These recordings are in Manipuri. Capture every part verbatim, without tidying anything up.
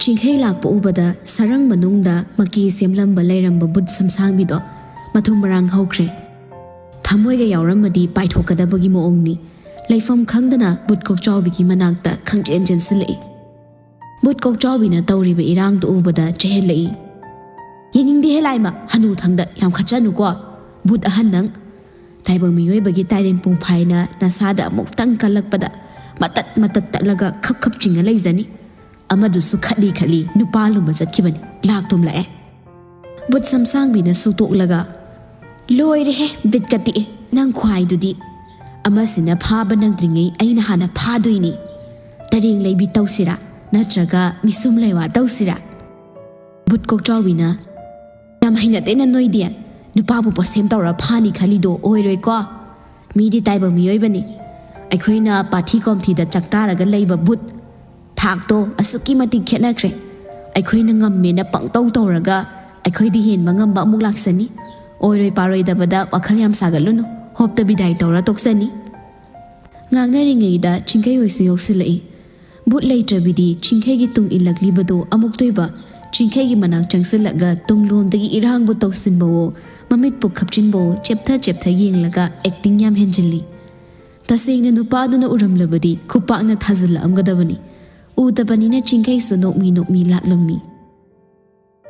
ꯆꯤꯡꯈꯩ ꯂꯥꯛꯄ ꯎꯕꯗ ꯁꯔꯪ ꯃꯅꯨꯡꯗ ꯃꯀꯤ ꯁꯦꯝꯂꯝꯕ ꯂꯩꯔꯝꯕ ꯕꯨꯠ ꯁꯝꯁꯥꯡꯕꯤꯗꯣ ꯃꯊꯨꯝ ꯃꯔꯥꯡ ꯍꯧꯈ꯭ꯔꯦ꯫ ꯊꯃꯣꯏꯒ ꯌꯥꯎꯔꯝꯃꯗꯤ ꯄꯥꯏꯊꯣꯛꯀꯗꯕꯒꯤ ꯃꯑꯣꯡꯅꯤ꯫ ꯂꯩꯐꯝ ꯈꯪꯗꯅ ꯕꯨꯠ ꯀꯣꯛꯆꯥꯎꯕꯤꯒꯤ ꯃꯅꯥꯛꯇ ꯈꯪꯆꯦꯟ ꯆꯦꯟꯁꯤꯜꯂꯛꯏ꯫ ꯕꯨꯠ ꯀꯣꯛꯆꯥꯎꯕꯤꯅ ꯇꯧꯔꯤꯕ ꯏꯔꯥꯡꯗꯨ ꯎꯕꯗ ꯆꯦꯜꯍꯜꯂꯛꯏ꯫ "ꯌꯦꯡꯅꯤꯡꯗꯦꯍꯦ ꯂꯥꯏꯃ, ꯍꯅꯨ ꯊꯪꯗ ꯌꯥꯝ ꯈꯠꯆꯅꯨꯀꯣ꯫ ꯕꯨꯠ ꯑꯍꯟ ꯅꯪ꯫ ꯇꯥꯏꯕꯪ ꯃꯤꯑꯣꯏꯕꯒꯤ ꯇꯥꯏꯔꯦꯟ ꯄꯨꯡꯐꯥꯏꯅ ꯅꯁꯥꯗ ꯑꯃꯨꯛꯇꯪ ꯀꯜꯂꯛꯄꯗ ꯃꯇꯠ ꯃꯇꯠ ꯇꯠꯂꯒ ꯈꯞ ꯈꯞ ꯆꯤꯡꯉ ꯂꯩꯖꯅꯤ꯫ ꯑꯃꯗꯨꯁꯨ ꯈꯠꯂꯤ ꯈꯠꯂꯤ ꯅꯨꯄꯥ ꯂꯨꯝꯕ ꯆꯠꯈꯤꯕꯅꯤ꯫ ꯂꯥꯛꯇꯨꯝꯂꯛꯑꯦ꯫" ꯕꯨꯠ ꯁꯝꯁꯥꯡꯕꯤꯅ ꯁꯨꯇꯣꯛꯂꯒ, "ꯂꯣꯏꯔꯦꯍꯦ, ꯕꯤꯠꯀ ꯇꯦꯛꯑꯦ ꯅꯪ ꯈꯨꯍꯥꯏꯗꯨꯗꯤ꯫ ꯑꯃꯁꯤꯅ ꯐꯥꯕ ꯅꯪꯗ꯭ꯔꯤꯉꯩ ꯑꯩꯅ ꯍꯥꯟꯅ ꯐꯥꯗꯣꯏꯅꯤ꯫ ꯇꯔꯦꯡ ꯂꯩꯕꯤ ꯇꯧꯁꯤꯔꯥ, ꯅꯠꯇ꯭ꯔꯒ ꯃꯤꯁꯨꯝ ꯂꯩꯋꯥ ꯇꯧꯁꯤꯔꯥ?" ꯕꯨꯠ ꯀꯣꯛꯆꯥꯎꯕꯤꯅ, "ꯌꯥꯝ ꯍꯩꯅꯗꯦꯅ ꯅꯣꯏꯗꯤ꯫ ꯅꯨꯄꯥꯕꯨ ꯄꯣꯁꯦꯝ ꯇꯧꯔ ꯐꯥꯅꯤ ꯈꯜꯂꯤꯗꯣ ꯑꯣꯏꯔꯣꯏꯀꯣ꯫ ꯃꯤꯗꯤ ꯇꯥꯏꯕꯪ ꯃꯤꯑꯣꯏꯕꯅꯤ꯫ ꯑꯩꯈꯣꯏꯅ ꯄꯥꯊꯤ ꯀꯣꯝꯊꯤꯗ ꯆꯥꯛꯇꯥꯔꯒ ꯂꯩꯕ ꯕꯨꯠ ꯊꯥꯛꯇꯣ ꯑꯁꯨꯛꯀꯤ ꯃꯇꯤꯛ ꯈꯦꯠꯅꯈ꯭ꯔꯦ꯫ ꯑꯩꯈꯣꯏꯅ ꯉꯝꯃꯦꯅ ꯄꯪꯇꯧ ꯇꯧꯔꯒ ꯑꯩꯈꯣꯏꯗꯤ ꯍꯦꯟꯕ ꯉꯝꯕ ꯑꯃꯨꯛ ꯂꯥꯛꯆꯅꯤ꯫ ꯑꯣꯏꯔꯣꯏ ꯄꯥꯔꯣꯏꯗꯕꯗ ꯋꯥꯈꯜ ꯌꯥꯝ ꯁꯥꯒꯠꯂꯨꯅꯨ꯫ ꯍꯣꯞꯇ ꯕꯤꯗꯥꯏ ꯇꯧꯔ ꯇꯣꯛꯆꯅꯤ꯫" ꯉꯥꯡꯅꯔꯤꯉꯩꯗ ꯆꯤꯡꯈꯩ ꯍꯣꯏꯁꯨ ꯌꯧꯁꯤꯜꯂꯛꯏ꯫ ꯕꯨꯠ ꯂꯩꯇ꯭ꯔꯕꯤꯗꯤ ꯆꯤꯡꯈꯩꯒꯤ ꯇꯨꯡ ꯏꯜꯂꯛꯂꯤꯕꯗꯨ ꯑꯃꯨꯛꯇꯣꯏꯕ ꯆꯤꯡꯈꯩꯒꯤ ꯃꯅꯥꯛ ꯆꯪꯁꯤꯜꯂꯛꯂꯒ ꯇꯨꯡꯂꯣꯝꯗꯒꯤ ꯏꯔꯥꯡꯕꯨ ꯇꯧꯁꯤꯟꯕꯋꯣ, ꯃꯃꯤꯠꯄꯨ ꯈꯞꯆꯤꯟꯕꯋꯣ ꯆꯦꯞꯊ ꯆꯦꯞꯊ ꯌꯦꯡꯂꯒ ꯑꯦꯛꯇꯤꯡ ꯌꯥꯝ ꯍꯦꯟꯖꯤꯜꯂꯤ꯫ ꯇꯁꯦꯡꯅ ꯅꯨꯄꯥꯗꯨꯅ ꯎꯔꯝꯂꯕꯗꯤ ꯈꯨꯄꯥꯛꯅ ꯊꯥꯖꯤꯜꯂꯛꯑꯝꯒꯗꯕꯅꯤ꯫ ꯎꯗꯕꯅꯤꯅ ꯆꯤꯡꯈꯩꯁꯨ ꯅꯣꯛꯃꯤ ꯅꯣꯛꯃꯤ ꯂꯥꯛꯂꯝꯃꯤ꯫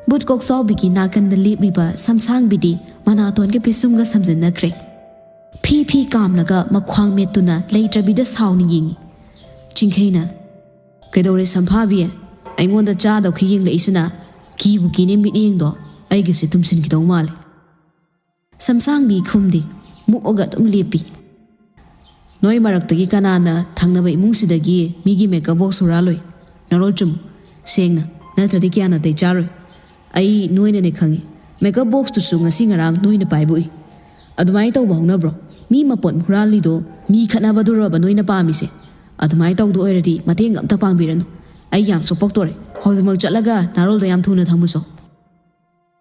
ꯕꯨꯠ ꯀꯣꯛꯆꯥꯎꯕꯤꯒꯤ ꯅꯥꯀꯟꯗ ꯂꯦꯞꯂꯤꯕ ꯁꯝꯁꯥꯡꯕꯤꯗꯤ ꯃꯅꯥꯇꯣꯟꯒ ꯄꯤꯁꯨꯝꯒ ꯁꯝꯖꯤꯟꯅꯈ꯭ꯔꯦ꯫ ꯐꯤ ꯐꯤ ꯀꯥꯝꯂꯒ ꯃꯈ꯭ꯋꯥꯡ ꯃꯦꯠꯇꯨꯅ ꯂꯩꯇ꯭ꯔꯕꯤꯗ ꯁꯥꯎꯅ ꯌꯦꯡꯉꯤ꯫ ꯆꯤꯡꯈꯩꯅ, "ꯀꯩꯗꯧꯔꯦ ꯁꯝꯐꯥꯕꯤ? ꯑꯩꯉꯣꯟꯗ ꯆꯥꯗꯧꯈꯤ ꯌꯦꯡꯂꯛꯏꯁꯤꯅ? ꯀꯤꯕꯨ ꯀꯤꯅꯦ ꯃꯤꯠꯌꯦꯡꯗꯣ꯫ ꯑꯩꯒꯤꯁꯦ ꯇꯨꯝꯁꯤꯟꯈꯤꯗꯧ ꯃꯥꯜꯂꯦ꯫" ꯁꯝꯁꯥꯡꯕꯤ ꯈꯨꯝꯗꯦ, ꯃꯨꯛꯑꯒ ꯑꯗꯨꯝ ꯂꯦꯞꯄꯤ꯫ "ꯅꯣꯏ ꯃꯔꯛꯇꯒꯤ ꯀꯅꯥꯅ ꯊꯪꯅꯕ ꯏꯃꯨꯡꯁꯤꯗꯒꯤ ꯃꯤꯒꯤ ꯃꯦꯀꯞ ꯕꯣꯛꯁ ꯍꯨꯔꯥꯜꯂꯨꯏ? ꯅꯔꯣꯜ ꯆꯨꯝꯃꯨ꯫ ꯁꯦꯡꯅ, ꯅꯠꯇ꯭ꯔꯗꯤ ꯀꯌꯥ ꯅꯥꯇꯩ ꯆꯥꯔꯣꯏ꯫ ꯑꯩ ꯅꯣꯏꯅꯅꯦ ꯈꯪꯉꯤ꯫ ꯃꯦꯀꯞ ꯕꯣꯛꯁꯇꯨꯁꯨ ꯉꯁꯤ ꯉꯔꯥꯡ ꯅꯣꯏꯅ ꯄꯥꯏꯕ ꯎꯏ꯫ ꯑꯗꯨꯃꯥꯏꯅ ꯇꯧꯕ ꯍꯧꯅꯕ꯭ꯔꯣ? ꯃꯤ ꯃꯄꯣꯠ ꯍꯨꯔꯥꯜꯂꯤꯗꯣ ꯃꯤ ꯈꯠꯅꯕꯗꯨꯔꯕ ꯅꯣꯏꯅ ꯄꯥꯝꯃꯤꯁꯦ? ꯑꯗꯨꯃꯥꯏꯅ ꯇꯧꯗꯣ ꯑꯣꯏꯔꯗꯤ ꯃꯇꯦꯡ ꯑꯝꯇ ꯄꯥꯡꯕꯤꯔꯅꯨ꯫ ꯑꯩ ꯌꯥꯝ ꯆꯣꯞꯄꯛꯇꯣꯔꯦ꯫ ꯍꯧꯖꯤꯛꯃꯛ ꯆꯠꯂꯒ ꯅꯥꯔꯣꯜꯗꯣ ꯌꯥꯝ ꯊꯨꯅ ꯊꯝꯃꯨꯆꯣ꯫"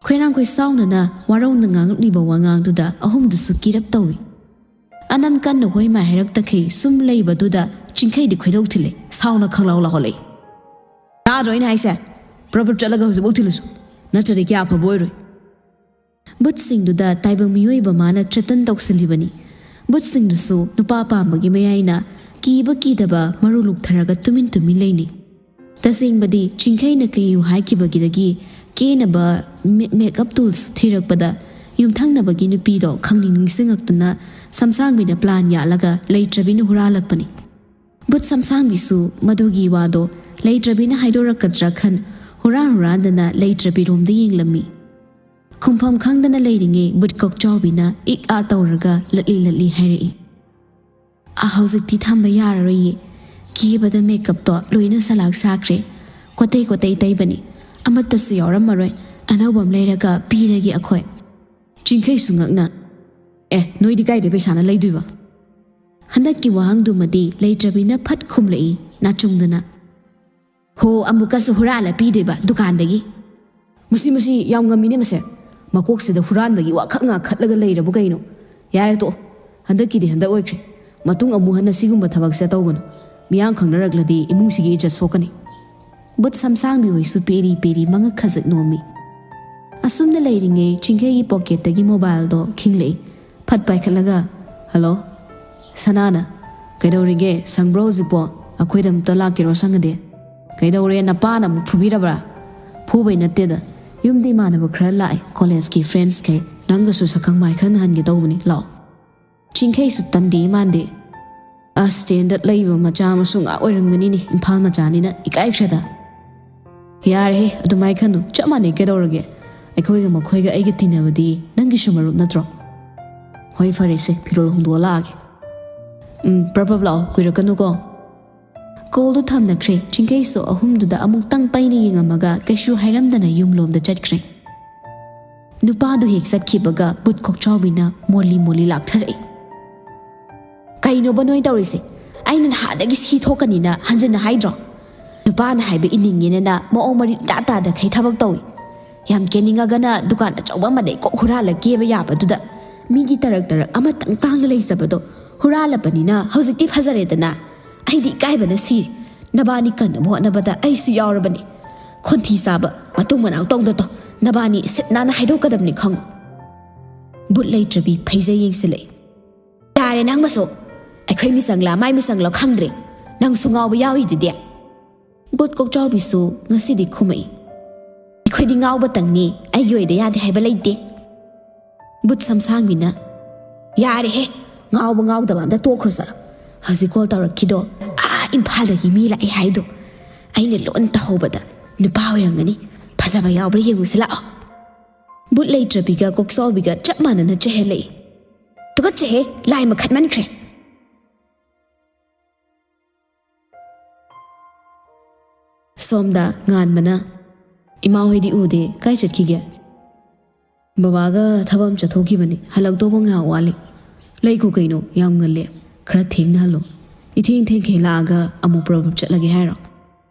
ꯈꯣꯏꯔꯥꯡꯈꯣꯏ ꯁꯥꯎꯅꯅ ꯋꯥꯔꯧꯅ ꯉꯥꯡꯂꯛꯂꯤꯕ ꯋꯥꯉꯥꯡꯗꯨꯗ ꯑꯍꯨꯝꯗꯨꯁꯨ ꯀꯤꯔꯞ ꯇꯧꯏ꯫ ꯑꯅꯝ ꯀꯟꯅ ꯍꯣꯏ ꯃꯥꯏ ꯍꯥꯏꯔꯛꯇꯈꯩ ꯁꯨꯝ ꯂꯩꯕꯗꯨꯗ ꯆꯤꯡꯈꯩꯗꯤ ꯈꯣꯏꯗꯧ ꯊꯤꯜꯂꯦ, ꯁꯥꯎꯅ ꯈꯪꯂꯥꯎ ꯂꯥꯎꯍꯠꯂꯛꯏ꯫ ꯇꯥꯗ꯭ꯔꯣ ꯑꯩꯅ ꯍꯥꯏꯁꯦ? ꯄ꯭ꯔꯞ ꯄ꯭ꯔꯞ ꯆꯠꯂꯒ ꯍꯧꯖꯤꯛꯐꯥꯎ ꯊꯤꯜꯂꯨꯁꯨ, ꯅꯠꯇ꯭ꯔꯗꯤ ꯀꯌꯥ ꯐꯕ ꯑꯣꯏꯔꯣꯏ꯫ ꯕꯨꯠꯁꯤꯡꯗꯨꯗ ꯇꯥꯏꯕꯪ ꯃꯤꯑꯣꯏꯕ ꯃꯥꯅ ꯊ꯭ꯔꯦꯇꯟ ꯇꯧꯁꯤꯜꯂꯤꯕꯅꯤ꯫ ꯕꯨꯠꯁꯤꯡꯗꯨꯁꯨ ꯅꯨꯄꯥ ꯄꯥꯝꯕꯒꯤ ꯃꯌꯥꯏꯅ ꯀꯤꯕ ꯀꯤꯗꯕ ꯃꯔꯨ ꯂꯨꯛꯊꯔꯒ ꯇꯨꯃꯤꯟ ꯇꯨꯃꯤꯟ ꯂꯩꯅꯩ꯫ ꯇꯁꯦꯡꯕꯗꯤ ꯆꯤꯡꯈꯩꯅ ꯀꯤꯌꯨ ꯍꯥꯏꯈꯤꯕꯒꯤꯗꯒꯤ ꯀꯦꯅꯕ ꯃꯦ-, makeup tools ꯊꯤꯔꯛꯄꯗ ꯌꯨꯝꯊꯪꯅꯕꯒꯤ ꯅꯨꯄꯤꯗꯣ ꯈꯪꯅꯤꯡ ꯅꯤꯡꯁꯤꯡꯉꯛꯇꯨꯅ ꯁꯝꯁꯥꯡꯕꯤꯅ plan ꯌꯥꯠꯂꯒ ꯂꯩꯇ꯭ꯔꯕꯤꯅ ꯍꯨꯔꯥꯜꯂꯛꯄꯅꯤ꯫ ꯕꯨꯠ ꯁꯝꯁꯥꯡꯕꯤꯁꯨ ꯃꯗꯨꯒꯤ ꯋꯥꯗꯣ ꯂꯩꯇ꯭ꯔꯕꯤꯅ ꯍꯥꯏꯗꯣꯔꯛꯀꯗ꯭ꯔꯥ ꯈꯟ ꯍꯨꯔꯥꯟ ꯍꯨꯔꯥꯟꯗꯅ ꯂꯩꯇ꯭ꯔꯕꯤꯔꯣꯝꯗ ꯌꯦꯡꯂꯝꯃꯤ꯫ ꯈꯨꯝꯐꯝ ꯈꯪꯗꯅ ꯂꯩꯔꯤꯉꯩ ꯕꯨꯠ ꯀꯣꯛꯆꯥꯎꯕꯤꯅ ꯏꯛ ꯑꯥ ꯇꯧꯔꯒ ꯂꯠꯂꯤ ꯂꯠꯂꯤ ꯍꯥꯏꯔꯛꯏ꯫ "ꯑ, ꯍꯧꯖꯤꯛꯇꯤ ꯊꯝꯕ ꯌꯥꯔꯔꯣꯏꯌꯦ꯫ ꯀꯦꯕꯗ makeupꯇꯣ ꯂꯣꯏꯅ ꯁꯂꯥꯛ ꯁꯥꯈ꯭ꯔꯦ꯫ ꯀꯣꯇꯩ ꯀꯣꯇꯩ ꯇꯩꯕꯅꯤ꯫ ꯑꯃꯠꯇꯁꯨ ꯌꯥꯎꯔꯝꯃꯔꯣꯏ꯫ ꯑꯅꯧꯕ ꯑꯃ ꯂꯩꯔꯒ ꯄꯤꯔꯒꯦ ꯑꯩꯈꯣꯏ꯫" ꯆꯤꯡꯈꯩꯁꯨ ꯉꯛꯅ, "ꯑꯦ, ꯅꯣꯏꯗꯤ ꯀꯥꯏꯗꯩ ꯄꯩꯁꯥꯅ ꯂꯩꯗꯣꯏꯕ?" ꯍꯟꯗꯛꯀꯤ ꯋꯥꯍꯪꯗꯨꯃꯗꯤ ꯂꯩꯇ꯭ꯔꯕꯤꯅ ꯐꯠ ꯈꯨꯝꯂꯛꯏ ꯅꯥꯆꯨꯡꯗꯅ꯫ "ꯍꯣ, ꯑꯃꯨꯛꯀꯁꯨ ꯍꯨꯔꯥꯜꯂ ꯄꯤꯗꯣꯏꯕ ꯗꯨꯀꯥꯟꯗꯒꯤ?" "ꯃꯁꯤ, ꯃꯁꯤ ꯌꯥꯝ ꯉꯝꯃꯤꯅꯦ ꯃꯁꯦ꯫ ꯃꯀꯣꯛꯁꯤꯗ ꯍꯨꯔꯥꯟꯕꯒꯤ ꯋꯥꯈꯛ ꯉꯥꯈꯠꯂꯒ ꯂꯩꯔꯕ ꯀꯩꯅꯣ? ꯌꯥꯔꯦ ꯇꯣꯛꯑꯣ꯫ ꯍꯟꯗꯛꯀꯤꯗꯤ ꯍꯟꯗꯛ ꯑꯣꯏꯈ꯭ꯔꯦ꯫ ꯃꯇꯨꯡ ꯑꯃꯨꯛ ꯍꯟꯅ ꯁꯤꯒꯨꯝꯕ ꯊꯕꯛꯁꯦ ꯇꯧꯒꯅꯨ꯫ ꯃꯤꯌꯥꯝ ꯈꯪꯅꯔꯛꯂꯗꯤ ꯏꯃꯨꯡꯁꯤꯒꯤ ꯏꯖꯠ ꯁꯣꯛꯀꯅꯤ꯫" ꯕꯨꯠ ꯁꯝꯁꯥꯡꯕꯤ ꯍꯣꯏꯁꯨ ꯄꯦꯔꯤ ꯄꯦꯔꯤ ꯃꯉꯛ ꯈꯖꯤꯛ ꯅꯣꯝꯃꯤ꯫ ꯑꯁꯨꯝꯅ ꯂꯩꯔꯤꯉꯩ ꯆꯤꯡꯈꯩꯒꯤ pocketꯇꯒꯤ mobileꯗꯣ ꯈꯤꯡꯂꯛꯏ꯫ ꯐꯠ ꯄꯥꯏꯈꯠꯂꯒ, "ꯍꯜꯂꯣ?" ꯁꯅꯥꯅ, "ꯀꯩꯗꯧꯔꯤꯒꯦ? ꯁꯪꯕ꯭ꯔꯣ ꯍꯧꯖꯤꯛꯄꯣ? ꯑꯩꯈꯣꯏꯗ ꯑꯝꯇ ꯂꯥꯛꯀꯦꯔꯣ ꯁꯪꯉꯗꯤ?" "ꯀꯩꯗꯧꯔꯦ? ꯅꯄꯥꯅ ꯑꯃꯨꯛ ꯐꯨꯕꯤꯔꯕ꯭ꯔꯥ?" "ꯐꯨꯕꯩ ꯅꯠꯇꯦꯗ꯫ ꯌꯨꯝꯗ ꯏꯃꯥꯟꯅꯕ ꯈꯔ ꯂꯥꯛꯑꯦ, collegeꯀꯤ friendsꯈꯩ꯫ ꯅꯪꯒꯁꯨ ꯁꯛꯈꯪ ꯃꯥꯏꯈꯪ ꯅꯍꯟꯒꯦ ꯇꯧꯕꯅꯤ, ꯂꯥꯛꯑꯣ꯫" ꯆꯤꯡꯈꯩꯁꯨ ꯇꯟꯗꯦ ꯃꯥꯟꯗꯦ꯫ ꯑꯁ, standard ꯂꯩꯕ ꯃꯆꯥ ꯃꯁꯨ ꯉꯥꯛ ꯑꯣꯏꯔꯝꯒꯅꯤꯅꯦ, ꯏꯝꯐꯥꯜ ꯃꯆꯥꯅꯤꯅ ꯏꯀꯥꯏꯈ꯭ꯔꯦꯗ꯫ "ꯌꯥꯔꯦꯍꯦ, ꯑꯗꯨꯃꯥꯏ ꯈꯟꯅꯨ, ꯆꯞ ꯃꯥꯟꯅꯩ, ꯀꯩꯗꯧꯔꯒꯦ? ꯑꯩꯈꯣꯏꯒ ꯃꯈꯣꯏꯒ ꯑꯩꯒ ꯇꯤꯟꯅꯕꯗꯤ ꯅꯪꯒꯤꯁꯨ ꯃꯔꯨꯞ ꯅꯠꯇ꯭ꯔꯣ?" "ꯍꯣꯏ, ꯐꯔꯦꯁꯦ, ꯐꯤꯔꯣꯜ ꯍꯣꯡꯗꯣꯛꯑ ꯂꯥꯛꯑꯒꯦ꯫" "ꯎꯝ, ꯄ꯭ꯔꯞ ꯄ꯭ꯔꯞ ꯂꯥꯛꯑꯣ, ꯀꯨꯏꯔꯛꯀꯅꯨꯀꯣ꯫" Callꯗꯨ ꯊꯝꯅꯈ꯭ꯔꯦ꯫ ꯆꯤꯡꯈꯩꯁꯨ ꯑꯍꯨꯝꯗꯨꯗ ꯑꯃꯨꯛꯇꯪ ꯄꯩꯅ ꯌꯦꯡꯉꯝꯃꯒ ꯀꯩꯁꯨ ꯍꯥꯏꯔꯝꯗꯅ ꯌꯨꯝꯂꯣꯝꯗ ꯆꯠꯈ꯭ꯔꯦ꯫ ꯅꯨꯄꯥꯗꯨ ꯍꯦꯛ ꯆꯠꯈꯤꯕꯒ ꯕꯨꯠ ꯀꯣꯛꯆꯥꯎꯕꯤꯅ ꯃꯣꯜꯂꯤ ꯃꯣꯜꯂꯤ ꯂꯥꯛꯊꯔꯛꯏ꯫ "ꯀꯩꯅꯣꯕ ꯅꯣꯏ ꯇꯧꯔꯤꯁꯦ? ꯑꯩꯅ ꯅꯍꯥꯟꯗꯒꯤ ꯁꯤ ꯊꯣꯛꯀꯅꯤꯅ ꯍꯟꯖꯤꯟꯅ ꯍꯥꯏꯗ꯭ꯔꯣ? ꯅꯨꯄꯥꯅ ꯍꯥꯏꯕ ꯏꯅꯤꯡꯉꯦꯅ ꯃꯑꯣꯡ ꯃꯔꯤꯟ ꯏꯇꯥ ꯇꯥꯗꯈꯩ ꯊꯕꯛ ꯇꯧꯏ꯫ ꯌꯥꯝ ꯀꯦꯅꯤꯡꯉꯒꯅ ꯗꯨꯀꯥꯟ ꯑꯆꯧꯕ ꯑꯃꯗꯩ ꯀꯣꯛ ꯍꯨꯔꯥꯜꯂ ꯀꯦꯕ ꯌꯥꯕꯗꯨꯗ ꯃꯤꯒꯤ ꯇꯔꯛ ꯇꯔꯛ ꯑꯃꯇꯪ ꯇꯥꯡꯅ ꯂꯩꯖꯕꯗꯣ ꯍꯨꯔꯥꯜꯂꯕꯅꯤꯅ ꯍꯧꯖꯤꯛꯇꯤ ꯐꯖꯔꯦꯗꯅ꯫ ꯑꯩꯗꯤ ꯏꯀꯥꯏꯕꯅ ꯁꯤꯔꯦ꯫ ꯅꯕꯥꯅꯤ ꯀꯟꯅꯕ ꯍꯣꯠꯅꯕꯗ ꯑꯩꯁꯨ ꯌꯥꯎꯔꯕꯅꯤ꯫ ꯈꯣꯟꯊꯤ ꯆꯥꯕ, ꯃꯇꯨꯡ ꯃꯅꯥꯎ ꯇꯧꯗ ꯇꯧ꯫ ꯅꯕꯥꯅꯤ ꯁꯤꯠ ꯅꯥꯟꯅ ꯍꯥꯏꯗꯣꯛꯀꯗꯕꯅꯤ ꯈꯪꯉꯨ꯫ ꯕꯨꯠ ꯂꯩꯇ꯭ꯔꯕꯤ ꯐꯩꯖꯩ ꯌꯦꯡꯁꯤꯜꯂꯛꯏ꯫ "ꯌꯥꯔꯦ ꯅꯪꯃꯁꯨ꯫ ꯑꯩꯈꯣꯏ ꯃꯤꯆꯪꯂꯥ ꯃꯥꯏ ꯃꯤꯆꯪꯂꯣ ꯈꯪꯗ꯭ꯔꯦ꯫ ꯅꯪꯁꯨ ꯉꯥꯎꯕ ꯌꯥꯎꯔꯤꯗꯨꯗꯤ?" ꯕꯨꯠ ꯀꯣꯛꯆꯥꯎꯕꯤꯁꯨ ꯉꯁꯤꯗꯤ ꯈꯨꯝꯃꯛꯏ꯫ "ꯑꯩꯈꯣꯏꯗꯤ ꯉꯥꯎꯕꯇꯪꯅꯤ, ꯑꯩꯒꯤ ꯑꯣꯏꯗ ꯌꯥꯗꯦ ꯍꯥꯏꯕ ꯂꯩꯇꯦ꯫" ꯕꯨꯠ ꯁꯝꯁꯥꯡꯕꯤꯅ, "ꯌꯥꯔꯦꯍꯦ, ꯉꯥꯎꯕ ꯉꯥꯎꯗꯕ ꯑꯝꯇ ꯇꯣꯛꯈ꯭ꯔꯣ ꯆꯠꯂꯣ꯫ ꯍꯧꯖꯤꯛ ꯀꯣꯜ ꯇꯧꯔꯛꯈꯤꯗꯣ ꯑꯥ ꯏꯝꯐꯥꯜꯗꯒꯤ ꯃꯤ ꯂꯥꯛꯑꯦ ꯍꯥꯏꯗꯣ꯫ ꯑꯩꯅ ꯂꯣꯟ ꯇꯧꯍꯧꯕꯗ ꯅꯨꯄꯥ ꯑꯣꯏꯔꯝꯒꯅꯤ꯫ ꯐꯖꯕ ꯌꯥꯎꯕ꯭ꯔꯥ ꯌꯦꯡꯉꯨꯁꯤ ꯂꯥꯛꯑꯣ꯫" ꯕꯨꯠ ꯂꯩꯇ꯭ꯔꯕꯤꯒ ꯀꯣꯛꯆꯥꯎꯕꯤꯒ ꯆꯞ ꯃꯥꯟꯅꯅ ꯆꯦꯜꯍꯜꯂꯛꯏ꯫ "ꯇꯨꯀꯠꯆꯩꯍꯦ, ꯂꯥꯏ ꯃꯈꯠꯃꯟꯈ꯭ꯔꯦ꯫" ꯁꯣꯝꯗ ꯉꯥꯟꯕꯅ, "ꯏꯃꯥ ꯍꯣꯏꯗꯤ ꯎꯗꯦ, ꯀꯥꯏ ꯆꯠꯈꯤꯒꯦ?" "ꯕꯕꯥꯒ ꯊꯕꯛ ꯑꯃ ꯆꯠꯊꯣꯛꯈꯤꯕꯅꯤ, ꯍꯜꯂꯛꯇꯧꯕ ꯉꯥꯏꯍꯥꯛ ꯋꯥꯠꯂꯤ꯫" "ꯂꯩꯈꯣ ꯀꯩꯅꯣ, ꯌꯥꯝ ꯉꯜꯂꯦ, ꯈꯔ ꯊꯦꯡꯅ ꯍꯜꯂꯣ꯫ ꯏꯊꯦꯡ ꯊꯦꯡꯈꯩ ꯂꯥꯛꯑꯒ ꯑꯃꯨꯛ ꯄ꯭ꯔꯣꯕ꯭ꯂꯦꯝ ꯆꯠꯂꯒꯦ ꯍꯥꯏꯔꯣ?"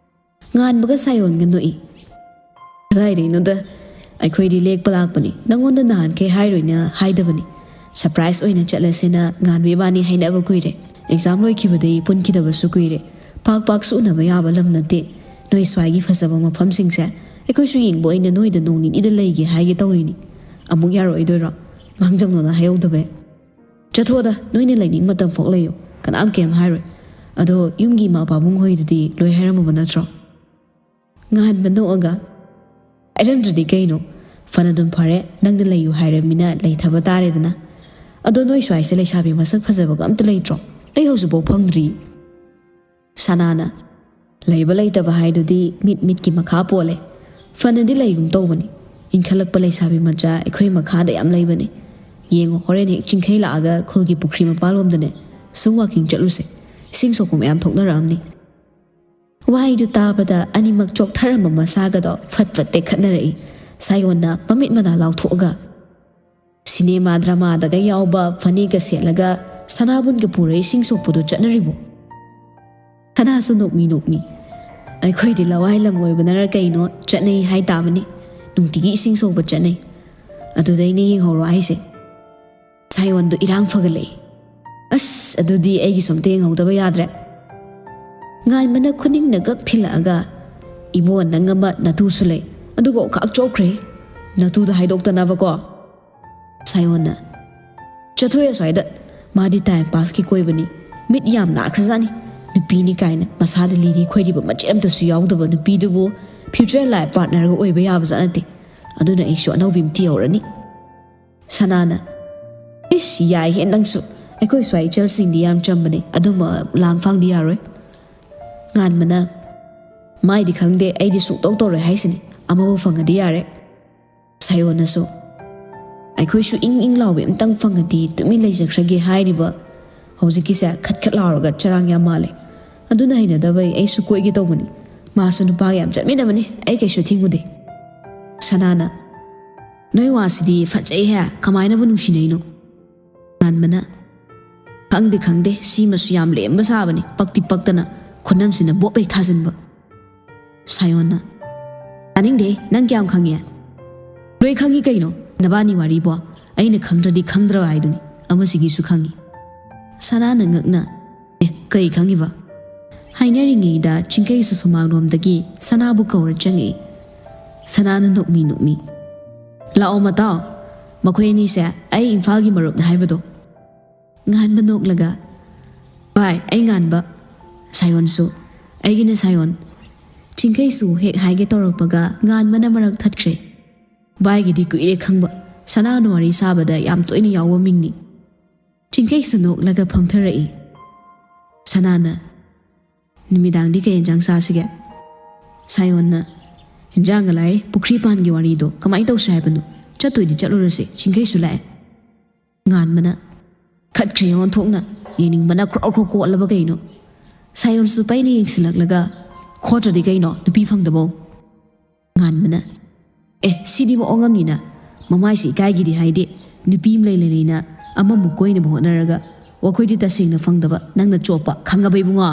ꯉꯥꯟꯕꯒ ꯁꯥꯌꯣꯟꯒ ꯅꯣꯛꯏ꯫ "ꯀꯗꯥꯏꯗꯩꯅꯣꯗ, ꯑꯩꯈꯣꯏꯗꯤ ꯂꯦꯛꯄ ꯂꯥꯛꯄꯅꯤ, ꯅꯪꯉꯣꯟꯗ ꯅꯍꯥꯟꯈꯩ ꯍꯥꯏꯔꯣꯏꯅ ꯍꯥꯏꯗꯕꯅꯤ꯫ ꯁꯔꯄ꯭ꯔꯥꯏꯖ ꯑꯣꯏꯅ ꯆꯠꯂꯁꯦꯅ ꯉꯥꯟꯕ ꯏꯕꯥꯅꯤ ꯍꯥꯏꯅꯕ ꯀꯨꯏꯔꯦ꯫ ꯑꯦꯛꯖꯥꯝ ꯂꯣꯏꯈꯤꯕꯗꯩ ꯄꯨꯟꯈꯤꯗꯕꯁꯨ ꯀꯨꯏꯔꯦ꯫ ꯄꯥꯛ ꯄꯥꯛꯁꯨ ꯎꯅꯕ ꯌꯥꯕ ꯂꯝ ꯅꯠꯇꯦ꯫ ꯅꯣꯏ ꯁ꯭ꯋꯥꯏꯒꯤ ꯐꯖꯕ ꯃꯐꯝꯁꯤꯡꯁꯦ ꯑꯩꯈꯣꯏꯁꯨ ꯌꯦꯡꯕ ꯑꯣꯏꯅ ꯅꯣꯏꯗ ꯅꯣꯡ ꯅꯤꯅꯤꯗ ꯂꯩꯒꯦ ꯍꯥꯏꯒꯦ ꯇꯧꯔꯤꯅꯤ꯫ ꯑꯃꯨꯛ ꯌꯥꯔꯛꯑꯣꯏꯗꯣꯏꯔꯣ? ꯃꯥꯡꯖꯧꯅꯅ ꯍꯥꯏꯍꯧꯗꯕꯩ?" "ꯆꯠꯊꯣꯛꯑꯣꯗ, ꯅꯣꯏꯅ ꯂꯩꯅꯤꯡ ꯃꯇꯝ ꯐꯥꯎ ꯂꯩꯌꯨ, ꯀꯅꯥꯝ ꯀꯩꯝ ꯍꯥꯏꯔꯣꯏ꯫ ꯑꯗꯣ ꯌꯨꯝꯒꯤ ꯏꯃꯥ ꯄꯥꯕꯨꯡ ꯍꯣꯏꯗꯗꯤ ꯂꯣꯏ ꯍꯥꯏꯔꯝꯃꯕ ꯅꯠꯇ꯭ꯔꯣ?" ꯉꯥꯟꯕ ꯅꯣꯛꯑꯒ, "ꯍꯥꯏꯔꯝꯗ꯭ꯔꯗꯤ ꯀꯩꯅꯣ? ꯐꯅꯗꯨꯝ ꯐꯔꯦ, ꯅꯪꯅ ꯂꯩꯌꯨ ꯍꯥꯏꯔꯕꯅꯤꯅ ꯂꯩꯊꯕ ꯇꯥꯔꯦꯗꯅ꯫ ꯑꯗꯣ ꯅꯣꯏ ꯁ꯭ꯋꯥꯏꯁꯦ ꯂꯩꯁꯥꯕꯤ ꯃꯁꯛ ꯐꯖꯕꯒ ꯑꯝꯇ ꯂꯩꯇ꯭ꯔꯣ? ꯑꯩ ꯍꯧꯖꯤꯛꯐꯥꯎ ꯐꯪꯗ꯭ꯔꯤ꯫" ꯁꯅꯥꯅ, "ꯂꯩꯕ ꯂꯩꯇꯕ ꯍꯥꯏꯗꯨꯗꯤ ꯃꯤꯠ ꯃꯤꯠꯀꯤ ꯃꯈꯥ ꯄꯣꯜꯂꯦ꯫ ꯐꯅꯗꯤ ꯂꯩꯒꯨꯝ ꯇꯧꯕꯅꯤ꯫ ꯏꯟꯈꯠꯂꯛꯄ ꯂꯩꯁꯥꯕꯤ ꯃꯆꯥ ꯑꯩꯈꯣꯏ ꯃꯈꯥꯗ ꯌꯥꯝ ꯂꯩꯕꯅꯤ꯫ ꯌꯦꯡꯉꯣ, ꯍꯣꯔꯦꯟ ꯍꯦꯛ ꯆꯤꯡꯈꯩ ꯂꯥꯛꯑꯒ ꯈꯨꯜꯒꯤ ꯄꯨꯈ꯭ꯔꯤ ꯃꯄꯥꯜꯂꯣꯝꯗꯅꯦ ꯁꯨꯝ ꯋꯥꯀꯤꯡ ꯆꯠꯂꯨꯁꯦ꯫ ꯏꯁꯤꯡ ꯁꯣꯛꯄ ꯃꯌꯥꯝ ꯊꯣꯛꯅꯔꯛꯑꯝꯅꯤ꯫" ꯋꯥꯍꯩꯗꯨ ꯇꯥꯕꯗ ꯑꯅꯤꯃꯛ ꯆꯣꯛꯊꯔꯝꯕ ꯃꯁꯥꯒꯗꯣ ꯐꯠ ꯐꯠ ꯇꯦꯛꯈꯠꯅꯔꯛꯏ꯫ ꯁꯥꯌꯣꯟꯅ ꯃꯃꯤꯠ ꯃꯅꯥ ꯂꯥꯎꯊꯣꯛꯑꯒ, "ꯁꯤꯅꯦꯃꯥ ꯗ꯭ꯔꯃꯥꯗꯒ ꯌꯥꯎꯕ ꯐꯅꯦꯛꯀ ꯁꯦꯠꯂꯒ ꯁꯅꯥꯕꯨꯟꯒ ꯄꯨꯔ ꯏꯁꯤꯡ ꯁꯣꯛꯄꯗꯣ ꯆꯠꯅꯔꯤꯕꯣ?" ꯁꯅꯥꯁꯨ ꯅꯣꯛꯃꯤ ꯅꯣꯛꯃꯤ, "ꯑꯩꯈꯣꯏꯗꯤ ꯂꯋꯥꯏ ꯂꯝ ꯑꯣꯏꯕꯅꯔ ꯀꯩꯅꯣ, ꯆꯠꯅꯩ ꯍꯥꯏ ꯇꯥꯕꯅꯤ꯫ ꯅꯨꯡꯇꯤꯒꯤ ꯏꯁꯤꯡ ꯁꯣꯛꯄ ꯆꯠꯅꯩ꯫ ꯑꯗꯨꯗꯩꯅꯦ ꯌꯦꯡꯍꯧꯔꯣ ꯍꯥꯏꯁꯦ꯫" ꯁꯥꯌꯣꯟꯗꯣ ꯏꯔꯥꯡ ꯐꯒꯠꯂꯛꯏ꯫ "ꯑꯁ, ꯑꯗꯨꯗꯤ ꯑꯩꯒꯤꯁꯨ ꯑꯝꯇ ꯌꯦꯡꯍꯧꯗꯕ ꯌꯥꯗ꯭ꯔꯦ꯫" ꯉꯥꯟꯕꯅ ꯈꯨꯅꯤꯡꯅ ꯒꯛ ꯊꯤꯜꯂꯛꯑꯒ, "ꯏꯕꯣ, ꯅꯪ ꯑꯃ ꯅꯇꯨꯁꯨ ꯂꯩ, ꯑꯗꯨꯒ ꯑꯣꯈꯥꯛ ꯆꯣꯛꯈ꯭ꯔꯦ, ꯅꯇꯨꯗꯣ ꯍꯥꯏꯗꯣꯛꯇꯅꯕꯀꯣ"꯫ ꯁꯥꯌꯣꯟꯅ, "ꯆꯠꯊꯣꯛꯑꯦ ꯑꯁ꯭ꯋꯥꯏꯗ, ꯃꯥꯗꯤ ꯇꯥꯏꯝ ꯄꯥꯁꯀꯤ ꯀꯣꯏꯕꯅꯤ, ꯃꯤꯠ ꯌꯥꯝ ꯅꯥꯈ꯭ꯔꯖꯥꯠꯅꯤ꯫ ꯅꯨꯄꯤꯅꯤ ꯀꯥꯏꯅ ꯃꯁꯥꯗ ꯂꯤꯔꯤ ꯈꯣꯏꯔꯤꯕ ꯃꯆꯦꯠ ꯑꯝꯇꯁꯨ ꯌꯥꯎꯗꯕ ꯅꯨꯄꯤꯗꯨꯕꯨ ꯐ꯭ꯌꯨꯆꯔ ꯂꯥꯏꯐ ꯄꯥꯔꯠꯅꯔꯒ ꯑꯣꯏꯕ ꯌꯥꯕꯖꯥꯠ ꯅꯠꯇꯦ꯫ ꯑꯗꯨꯅ ꯑꯩꯁꯨ ꯑꯅꯧꯕꯤ ꯑꯃ ꯊꯤꯍꯧꯔꯅꯤ"꯫ ꯁꯅꯥꯅ, "ꯏꯁ, ꯌꯥꯏꯍꯦ ꯅꯪꯁꯨ꯫ ꯑꯩꯈꯣꯏ ꯁ꯭ꯋꯥꯏ ꯏꯆꯜꯁꯤꯡꯗꯤ ꯌꯥꯝ ꯆꯝꯕꯅꯦ, ꯑꯗꯨꯝꯕ ꯂꯥꯡ ꯐꯥꯡꯗꯤ ꯌꯥꯔꯣꯏ"꯫ ꯉꯥꯟꯕꯅ, "ꯃꯥꯏꯗꯤ ꯈꯪꯗꯦ, ꯑꯩꯗꯤ ꯁꯨꯡꯇꯧ ꯇꯧꯔꯣꯏ ꯍꯥꯏꯁꯤꯅꯤ, ꯑꯃꯕꯨ ꯐꯪꯉꯗꯤ ꯌꯥꯔꯦ"꯫ ꯁꯥꯌꯣꯟꯅꯁꯨ, "ꯑꯩꯈꯣꯏꯁꯨ ꯏꯪ ꯏꯪ ꯂꯥꯎꯕ ꯑꯝꯇꯪ ꯐꯪꯉꯗꯤ ꯇꯨꯃꯤꯟ ꯂꯩꯖꯈ꯭ꯔꯒꯦ ꯍꯥꯏꯔꯤꯕ ꯍꯧꯖꯤꯛꯀꯤꯁꯦ ꯈꯠ ꯈꯠ ꯂꯥꯎꯔꯒ ꯆꯔꯥꯡ ꯌꯥꯝ ꯃꯥꯜꯂꯦ꯫ ꯑꯗꯨꯅ ꯍꯩꯅꯗꯕꯩ ꯑꯩꯁꯨ ꯀꯣꯏꯒꯦ ꯇꯧꯕꯅꯤ꯫ ꯃꯥꯁꯨ ꯅꯨꯄꯥꯒ ꯌꯥꯝ ꯆꯠꯃꯤꯟꯅꯕꯅꯤ, ꯑꯩ ꯀꯩꯁꯨ ꯊꯤꯡꯉꯨꯗꯦ"꯫ ꯁꯅꯥꯅ, "ꯅꯣꯏ ꯋꯥꯁꯤꯗꯤ ꯐꯖꯩꯍꯦ, ꯀꯃꯥꯏꯅꯕꯨ ꯅꯨꯡꯁꯤꯅꯩꯅꯣ?" ꯉꯥꯟꯕꯅ, "ꯈꯪꯗꯦ ꯈꯪꯗꯦ, ꯁꯤꯃꯁꯨ ꯌꯥꯝ ꯂꯦꯝꯕ ꯁꯥꯕꯅꯤ, ꯄꯛꯇꯤ ꯄꯛꯇꯅ ꯈꯨꯅꯝꯁꯤꯅ ꯕꯣꯞ ꯍꯦꯛ ꯊꯥꯖꯤꯟꯕ"꯫ ꯁꯥꯌꯣꯟꯅ, "ꯇꯥꯅꯤꯡꯗꯦ, ꯅꯪ ꯀꯌꯥꯝ ꯈꯪꯉꯦ?" "ꯂꯣꯏ ꯈꯪꯉꯤ ꯀꯩꯅꯣ, ꯅꯕꯥꯅꯤ ꯋꯥꯔꯤꯕꯣ꯫ ꯑꯩꯅ ꯈꯪꯗ꯭ꯔꯗꯤ ꯈꯪꯗ꯭ꯔꯕ ꯍꯥꯏꯗꯨꯅꯤ, ꯑꯃꯁꯤꯒꯤꯁꯨ ꯈꯪꯉꯤ"꯫ ꯁꯅꯥꯅ ꯉꯛꯅ, "ꯑꯦ, ꯀꯩ ꯈꯪꯉꯤꯕ?" ꯍꯥꯏꯅꯔꯤꯉꯩꯗ ꯆꯤꯡꯈꯩꯁꯨ ꯁꯨꯃꯥꯡꯂꯣꯝꯗꯒꯤ ꯁꯅꯥꯕꯨ ꯀꯧꯔ ꯆꯪꯉꯛꯏ꯫ ꯁꯅꯥꯅ ꯅꯣꯛꯃꯤ ꯅꯣꯛꯃꯤ, "ꯂꯥꯛꯑꯣ ꯃꯇꯥꯎ, ꯃꯈꯣꯏ ꯑꯅꯤꯁꯦ ꯑꯩ ꯏꯝꯐꯥꯜꯒꯤ ꯃꯔꯨꯞꯅꯦ ꯍꯥꯏꯕꯗꯣ"꯫ ꯉꯥꯟꯕ ꯅꯣꯛꯂꯒ, "ꯚꯥꯏ, ꯑꯩ ꯉꯥꯟꯕ"꯫ ꯁꯥꯌꯣꯟꯁꯨ, "ꯑꯩꯒꯤꯅ ꯁꯥꯌꯣꯟ"꯫ ꯆꯤꯡꯈꯩꯁꯨ ꯍꯦꯛ ꯍꯥꯏꯒꯦ ꯇꯧꯔꯛꯄꯒ ꯉꯥꯟꯕꯅ ꯃꯔꯛ ꯊꯠꯈ꯭ꯔꯦ꯫ "ꯚꯥꯏꯒꯤꯗꯤ ꯀꯨꯏꯔꯦ ꯈꯪꯕ, ꯁꯅꯥꯅ ꯋꯥꯔꯤ ꯁꯥꯕꯗ ꯌꯥꯝ ꯇꯣꯏꯅ ꯌꯥꯎꯕ ꯃꯤꯡꯅꯤ"꯫ ꯆꯤꯡꯈꯩꯁꯨ ꯅꯣꯛꯂꯒ ꯐꯝꯊꯔꯛꯏ꯫ ꯁꯅꯥꯅ, "ꯅꯨꯃꯤꯗꯥꯡꯗꯤ ꯀꯩ ꯌꯦꯟꯖꯥꯡ ꯆꯥꯁꯤꯒꯦ?" ꯁꯥꯌꯣꯟꯅ, "ꯍꯤꯟꯖꯥꯡꯒ ꯂꯥꯏꯔꯤ, ꯄꯨꯈ꯭ꯔꯤ ꯄꯥꯟꯒꯤ ꯋꯥꯔꯤꯗꯣ ꯀꯃꯥꯏꯅ ꯇꯧꯁꯦ ꯍꯥꯏꯕꯅꯣ? ꯆꯠꯇꯣꯏꯗꯤ ꯆꯠꯂꯨꯔꯁꯦ, ꯆꯤꯡꯈꯩꯁꯨ ꯂꯥꯛꯑꯦ"꯫ ꯉꯥꯟꯕꯅ, "ꯈꯠꯈ꯭ꯔꯦ ꯑꯣꯟꯊꯣꯛꯅ, ꯌꯦꯡꯅꯤꯡꯕꯅ ꯈ꯭ꯔꯣ ꯈ꯭ꯔꯣ ꯀꯣꯠꯂꯕ ꯀꯩꯅꯣ?" ꯁꯥꯌꯣꯟꯁꯨ ꯄꯩꯅ ꯌꯦꯡꯁꯤꯜꯂꯛꯂꯒ, "ꯈꯣꯠꯇ꯭ꯔꯗꯤ ꯀꯩꯅꯣ, ꯅꯨꯄꯤ ꯐꯪꯗꯕꯧ"꯫ ꯉꯥꯟꯕꯅ, "ꯑꯦ, ꯁꯤꯗꯤ ꯃꯑꯣꯡ ꯑꯃꯅꯤꯅ, ꯃꯃꯥꯏꯁꯤ ꯏꯀꯥꯏꯒꯤꯗꯤ ꯍꯥꯏꯗꯦ, ꯅꯨꯄꯤ ꯑꯃ ꯂꯩ ꯂꯩ ꯂꯩꯅ ꯑꯃꯃꯨꯛ ꯀꯣꯏꯅꯕ ꯍꯣꯠꯅꯔꯒ, ꯋꯥꯈꯣꯏꯗꯤ ꯇꯁꯦꯡꯅ ꯐꯪꯗꯕ, ꯅꯪꯅ ꯆꯣꯞꯄ, ꯈꯪꯉꯕ ꯏꯕꯨꯡꯉꯣ?"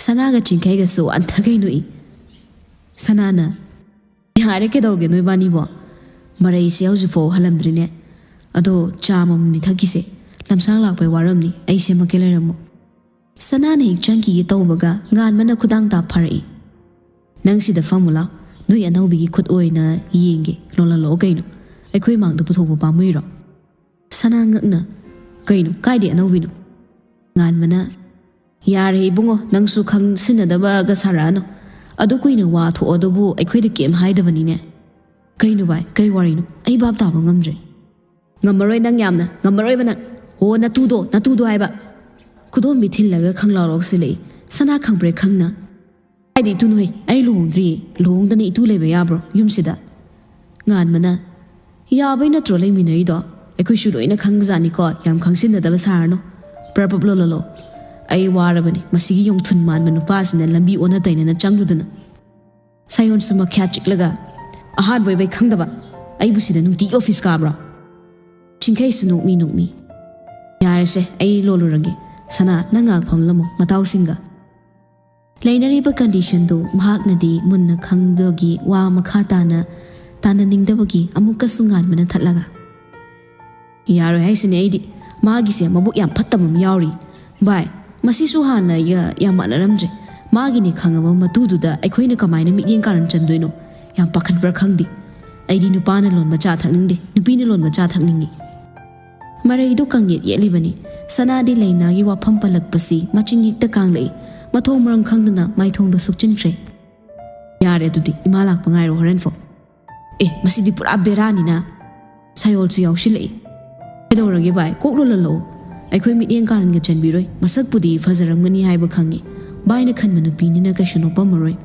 ꯁꯅꯥꯒ ꯆꯤꯡꯈꯩꯒꯁꯨ ꯋꯥꯟꯊꯈꯩ ꯅꯣꯛꯏ꯫ ꯁꯅꯥꯅ, "ꯌꯥꯔꯦ, ꯀꯩꯗꯧꯔꯒꯦ ꯅꯣꯏꯕꯥꯅꯤꯕꯣ? ꯃꯔꯩꯁꯦ ꯍꯧꯖꯤꯛꯐꯥꯎ ꯍꯜꯂꯝꯗ꯭ꯔꯤꯅꯦ꯫ ꯑꯗꯣ ꯆꯥ ꯑꯃꯃꯝꯗꯤ ꯊꯛꯈꯤꯁꯦ, ꯂꯝꯁꯥꯡ ꯂꯥꯛꯄꯩ ꯋꯥꯔꯝꯅꯤ, ꯑꯩ ꯁꯦꯝꯃꯛꯀꯦ, ꯂꯩꯔꯝꯃꯣ"꯫ ꯁꯅꯥꯅ ꯍꯦꯛ ꯆꯪꯈꯤꯒꯦ ꯇꯧꯕꯒ ꯉꯥꯟꯕꯅ ꯈꯨꯗꯥꯡ ꯇꯥꯞ ꯐꯥꯔꯛꯏ꯫ "ꯅꯪ ꯁꯤꯗ ꯐꯝꯃꯨ ꯂꯥꯎ, ꯅꯣꯏ ꯑꯅꯧꯕꯤꯒꯤ ꯈꯨꯠ ꯑꯣꯏꯅ ꯌꯦꯡꯒꯦ, ꯂꯣꯜꯍꯜꯂꯛꯑꯣ ꯀꯩꯅꯣ, ꯑꯩꯈꯣꯏ ꯃꯥꯡꯗ ꯄꯨꯊꯣꯛꯄ ꯄꯥꯝꯃꯨꯏꯔꯣ?" ꯁꯅꯥ ꯉꯛꯅ, "ꯀꯩꯅꯣ, ꯀꯥꯏꯗꯩ ꯑꯅꯧꯕꯤꯅꯣ?" ꯉꯥꯟꯕꯅ, "ꯌꯥꯔꯦ ꯏꯕꯨꯡꯉꯣ, ꯅꯪꯁꯨ ꯈꯪꯁꯤꯟꯅꯗꯕꯒ ꯁꯥꯔꯛꯑꯅꯨ꯫ ꯑꯗꯨ ꯀꯨꯏꯅ ꯋꯥ ꯊꯣꯛꯑꯣ ꯑꯗꯨꯕꯨ ꯑꯩꯈꯣꯏꯗ ꯀꯩꯝ ꯍꯥꯏꯗꯕꯅꯤꯅꯦ꯫ ꯀꯩꯅꯣ ꯚꯥꯏ, ꯀꯩ ꯋꯥꯔꯤꯅꯣ? ꯑꯩ ꯚꯥꯞ ꯇꯥꯕ ꯉꯝꯗ꯭ꯔꯦ꯫ ꯉꯝꯃꯔꯣꯏ ꯅꯪ ꯌꯥꯝꯅ, ꯉꯝꯃꯔꯣꯏꯕ ꯅꯪ꯫ ꯍꯣ, ꯅꯇꯨꯗꯣ, ꯅꯇꯨꯗꯣ ꯍꯥꯏꯕ꯫" ꯈꯨꯗꯣꯝꯕꯤ ꯊꯤꯜꯂꯒ ꯈꯪꯂꯥꯎ ꯂꯥꯎꯁꯤꯜꯂꯛꯏ꯫ ꯁꯅꯥ ꯈꯪꯕ꯭ꯔꯦ ꯈꯪꯅ, "ꯀꯥꯏꯗ ꯏꯇꯨꯅꯣꯍꯦ? ꯑꯩ ꯂꯨꯍꯣꯡꯗ꯭ꯔꯤꯌꯦ꯫ ꯂꯨꯍꯣꯡꯗꯅ ꯏꯇꯨ ꯂꯩꯕ ꯌꯥꯕ꯭ꯔꯣ ꯌꯨꯝꯁꯤꯗ?" ꯉꯥꯟꯕꯅ, "ꯌꯥꯕꯩ ꯅꯠꯇ꯭ꯔꯣ ꯂꯩꯃꯤꯟꯅꯔꯤꯗꯣ? ꯑꯩꯈꯣꯏꯁꯨ ꯂꯣꯏꯅ ꯈꯪꯕꯖꯥꯠꯅꯤꯀꯣ, ꯌꯥꯝ ꯈꯪꯁꯤꯟꯅꯗꯕ ꯁꯥꯔꯅꯨ꯫ ꯄ꯭ꯔꯞ ꯄ꯭ꯔꯞ ꯂꯣꯜꯂꯣ꯫ ꯑꯩ ꯋꯥꯔꯕꯅꯤ, ꯃꯁꯤꯒꯤ ꯌꯣꯡꯊꯨꯟ ꯃꯥꯟꯕ ꯅꯨꯄꯥꯁꯤꯅ ꯂꯝꯕꯤ ꯑꯣꯟꯅ ꯇꯩꯅꯅ ꯆꯪꯂꯨꯗꯅ꯫" ꯁꯥꯌꯣꯟꯁꯨ ꯃꯈ꯭ꯌꯥ ꯆꯤꯛꯂꯒ, "ꯑꯍꯥꯟꯕ ꯑꯣꯏꯕꯩ ꯈꯪꯗꯕ? ꯑꯩꯕꯨ ꯁꯤꯗ ꯅꯨꯡꯇꯤꯒꯤ ꯑꯣꯐꯤꯁ ꯀꯥꯕ꯭ꯔꯣ?" ꯆꯤꯡꯈꯩꯁꯨ ꯅꯣꯛꯃꯤ ꯅꯣꯛꯃꯤ꯫ "ꯌꯥꯔꯦꯁꯦ, ꯑꯩ ꯂꯣꯜꯂꯨꯔꯒꯦ꯫ ꯁꯅꯥ, ꯅꯪ ꯉꯥꯏꯍꯥꯛ ꯐꯝꯂꯝꯃꯣ, ꯃꯇꯥꯎꯁꯤꯡꯒ꯫" ꯂꯩꯅꯔꯤꯕ ꯀꯟꯗꯤꯁꯟꯗꯨ ꯃꯍꯥꯛꯅꯗꯤ ꯃꯨꯟꯅ ꯈꯪꯗꯕꯒꯤ ꯋꯥ ꯃꯈꯥ ꯇꯥꯅ ꯇꯥꯅꯅꯤꯡꯗꯕꯒꯤ ꯑꯃꯨꯛꯀꯁꯨ ꯉꯥꯟꯕꯅ ꯊꯠꯂꯒ, "ꯌꯥꯔꯣꯏ ꯍꯥꯏꯁꯤꯅꯦ ꯑꯩꯗꯤ꯫ ꯃꯥꯒꯤꯁꯦ ꯃꯕꯨꯛ ꯌꯥꯝ ꯐꯠꯇꯕ ꯑꯃ ꯌꯥꯎꯔꯤ꯫ ꯚꯥꯏ, ꯃꯁꯤꯁꯨ ꯍꯥꯟꯅ ꯌꯥ-, ꯌꯥꯝ ꯃꯥꯟꯅꯔꯝꯗ꯭ꯔꯦ꯫ ꯃꯥꯒꯤꯅꯦ ꯈꯪꯉꯕ ꯃꯇꯨꯗꯨꯗ ꯑꯩꯈꯣꯏꯅ ꯀꯃꯥꯏꯅ ꯃꯤꯠꯌꯦꯡ ꯀꯥꯔꯟ ꯆꯟꯗꯣꯏꯅꯣ? ꯌꯥꯝ ꯄꯥꯈꯠꯄ꯭ꯔꯥ ꯈꯪꯗꯦ꯫ ꯑꯩꯗꯤ ꯅꯨꯄꯥꯅ ꯂꯣꯟꯕ ꯆꯥ ꯊꯛꯅꯤꯡꯗꯦ, ꯅꯨꯄꯤꯅ ꯂꯣꯟꯕ ꯆꯥ ꯊꯛꯅꯤꯡꯉꯤ꯫" ꯃꯔꯩꯗꯨ ꯀꯪꯌꯦꯠ ꯌꯦꯠꯂꯤꯕꯅꯤ꯫ ꯁꯅꯥꯗꯤ ꯂꯩꯅꯥꯒꯤ ꯋꯥꯐꯝ ꯄꯜꯂꯛꯄꯁꯤ ꯃꯆꯤꯟ ꯍꯦꯛꯇ ꯀꯥꯡꯂꯛꯏ꯫ ꯃꯊꯣꯡ ꯃꯔꯝ ꯈꯪꯗꯅ ꯃꯥꯏꯊꯣꯡꯗ ꯁꯨꯛꯆꯤꯟꯈ꯭ꯔꯦ꯫ "ꯌꯥꯔꯦ ꯑꯗꯨꯗꯤ, ꯏꯃꯥ ꯂꯥꯛꯄ ꯉꯥꯏꯔꯣ ꯍꯣꯔꯦꯟ ꯐꯥꯎ꯫" "ꯑꯦ, ꯃꯁꯤꯗꯤ ꯄꯨꯔꯥ ꯕꯦꯔꯥꯅꯤꯅ꯫" ꯁꯥꯌꯣꯜꯁꯨ ꯌꯥꯎꯁꯤꯜꯂꯛꯏ꯫ "ꯀꯩꯗꯧꯔꯒꯦ ꯚꯥꯏ, ꯀꯣꯛ ꯂꯣꯜꯍꯜꯂꯛꯑꯣ꯫ ꯑꯩꯈꯣꯏ ꯃꯤꯠꯌꯦꯡ ꯀꯥꯔꯟꯒ ꯆꯟꯕꯤꯔꯣꯏ꯫ ꯃꯁꯛꯄꯨꯗꯤ ꯐꯖꯔꯝꯒꯅꯤ ꯍꯥꯏꯕ ꯈꯪꯉꯤ꯫ ꯚꯥꯏꯅ ꯈꯟꯕ ꯅꯨꯄꯤꯅꯤꯅ ꯀꯩꯁꯨ ꯅꯣꯞꯄꯝꯃꯔꯣꯏ꯫"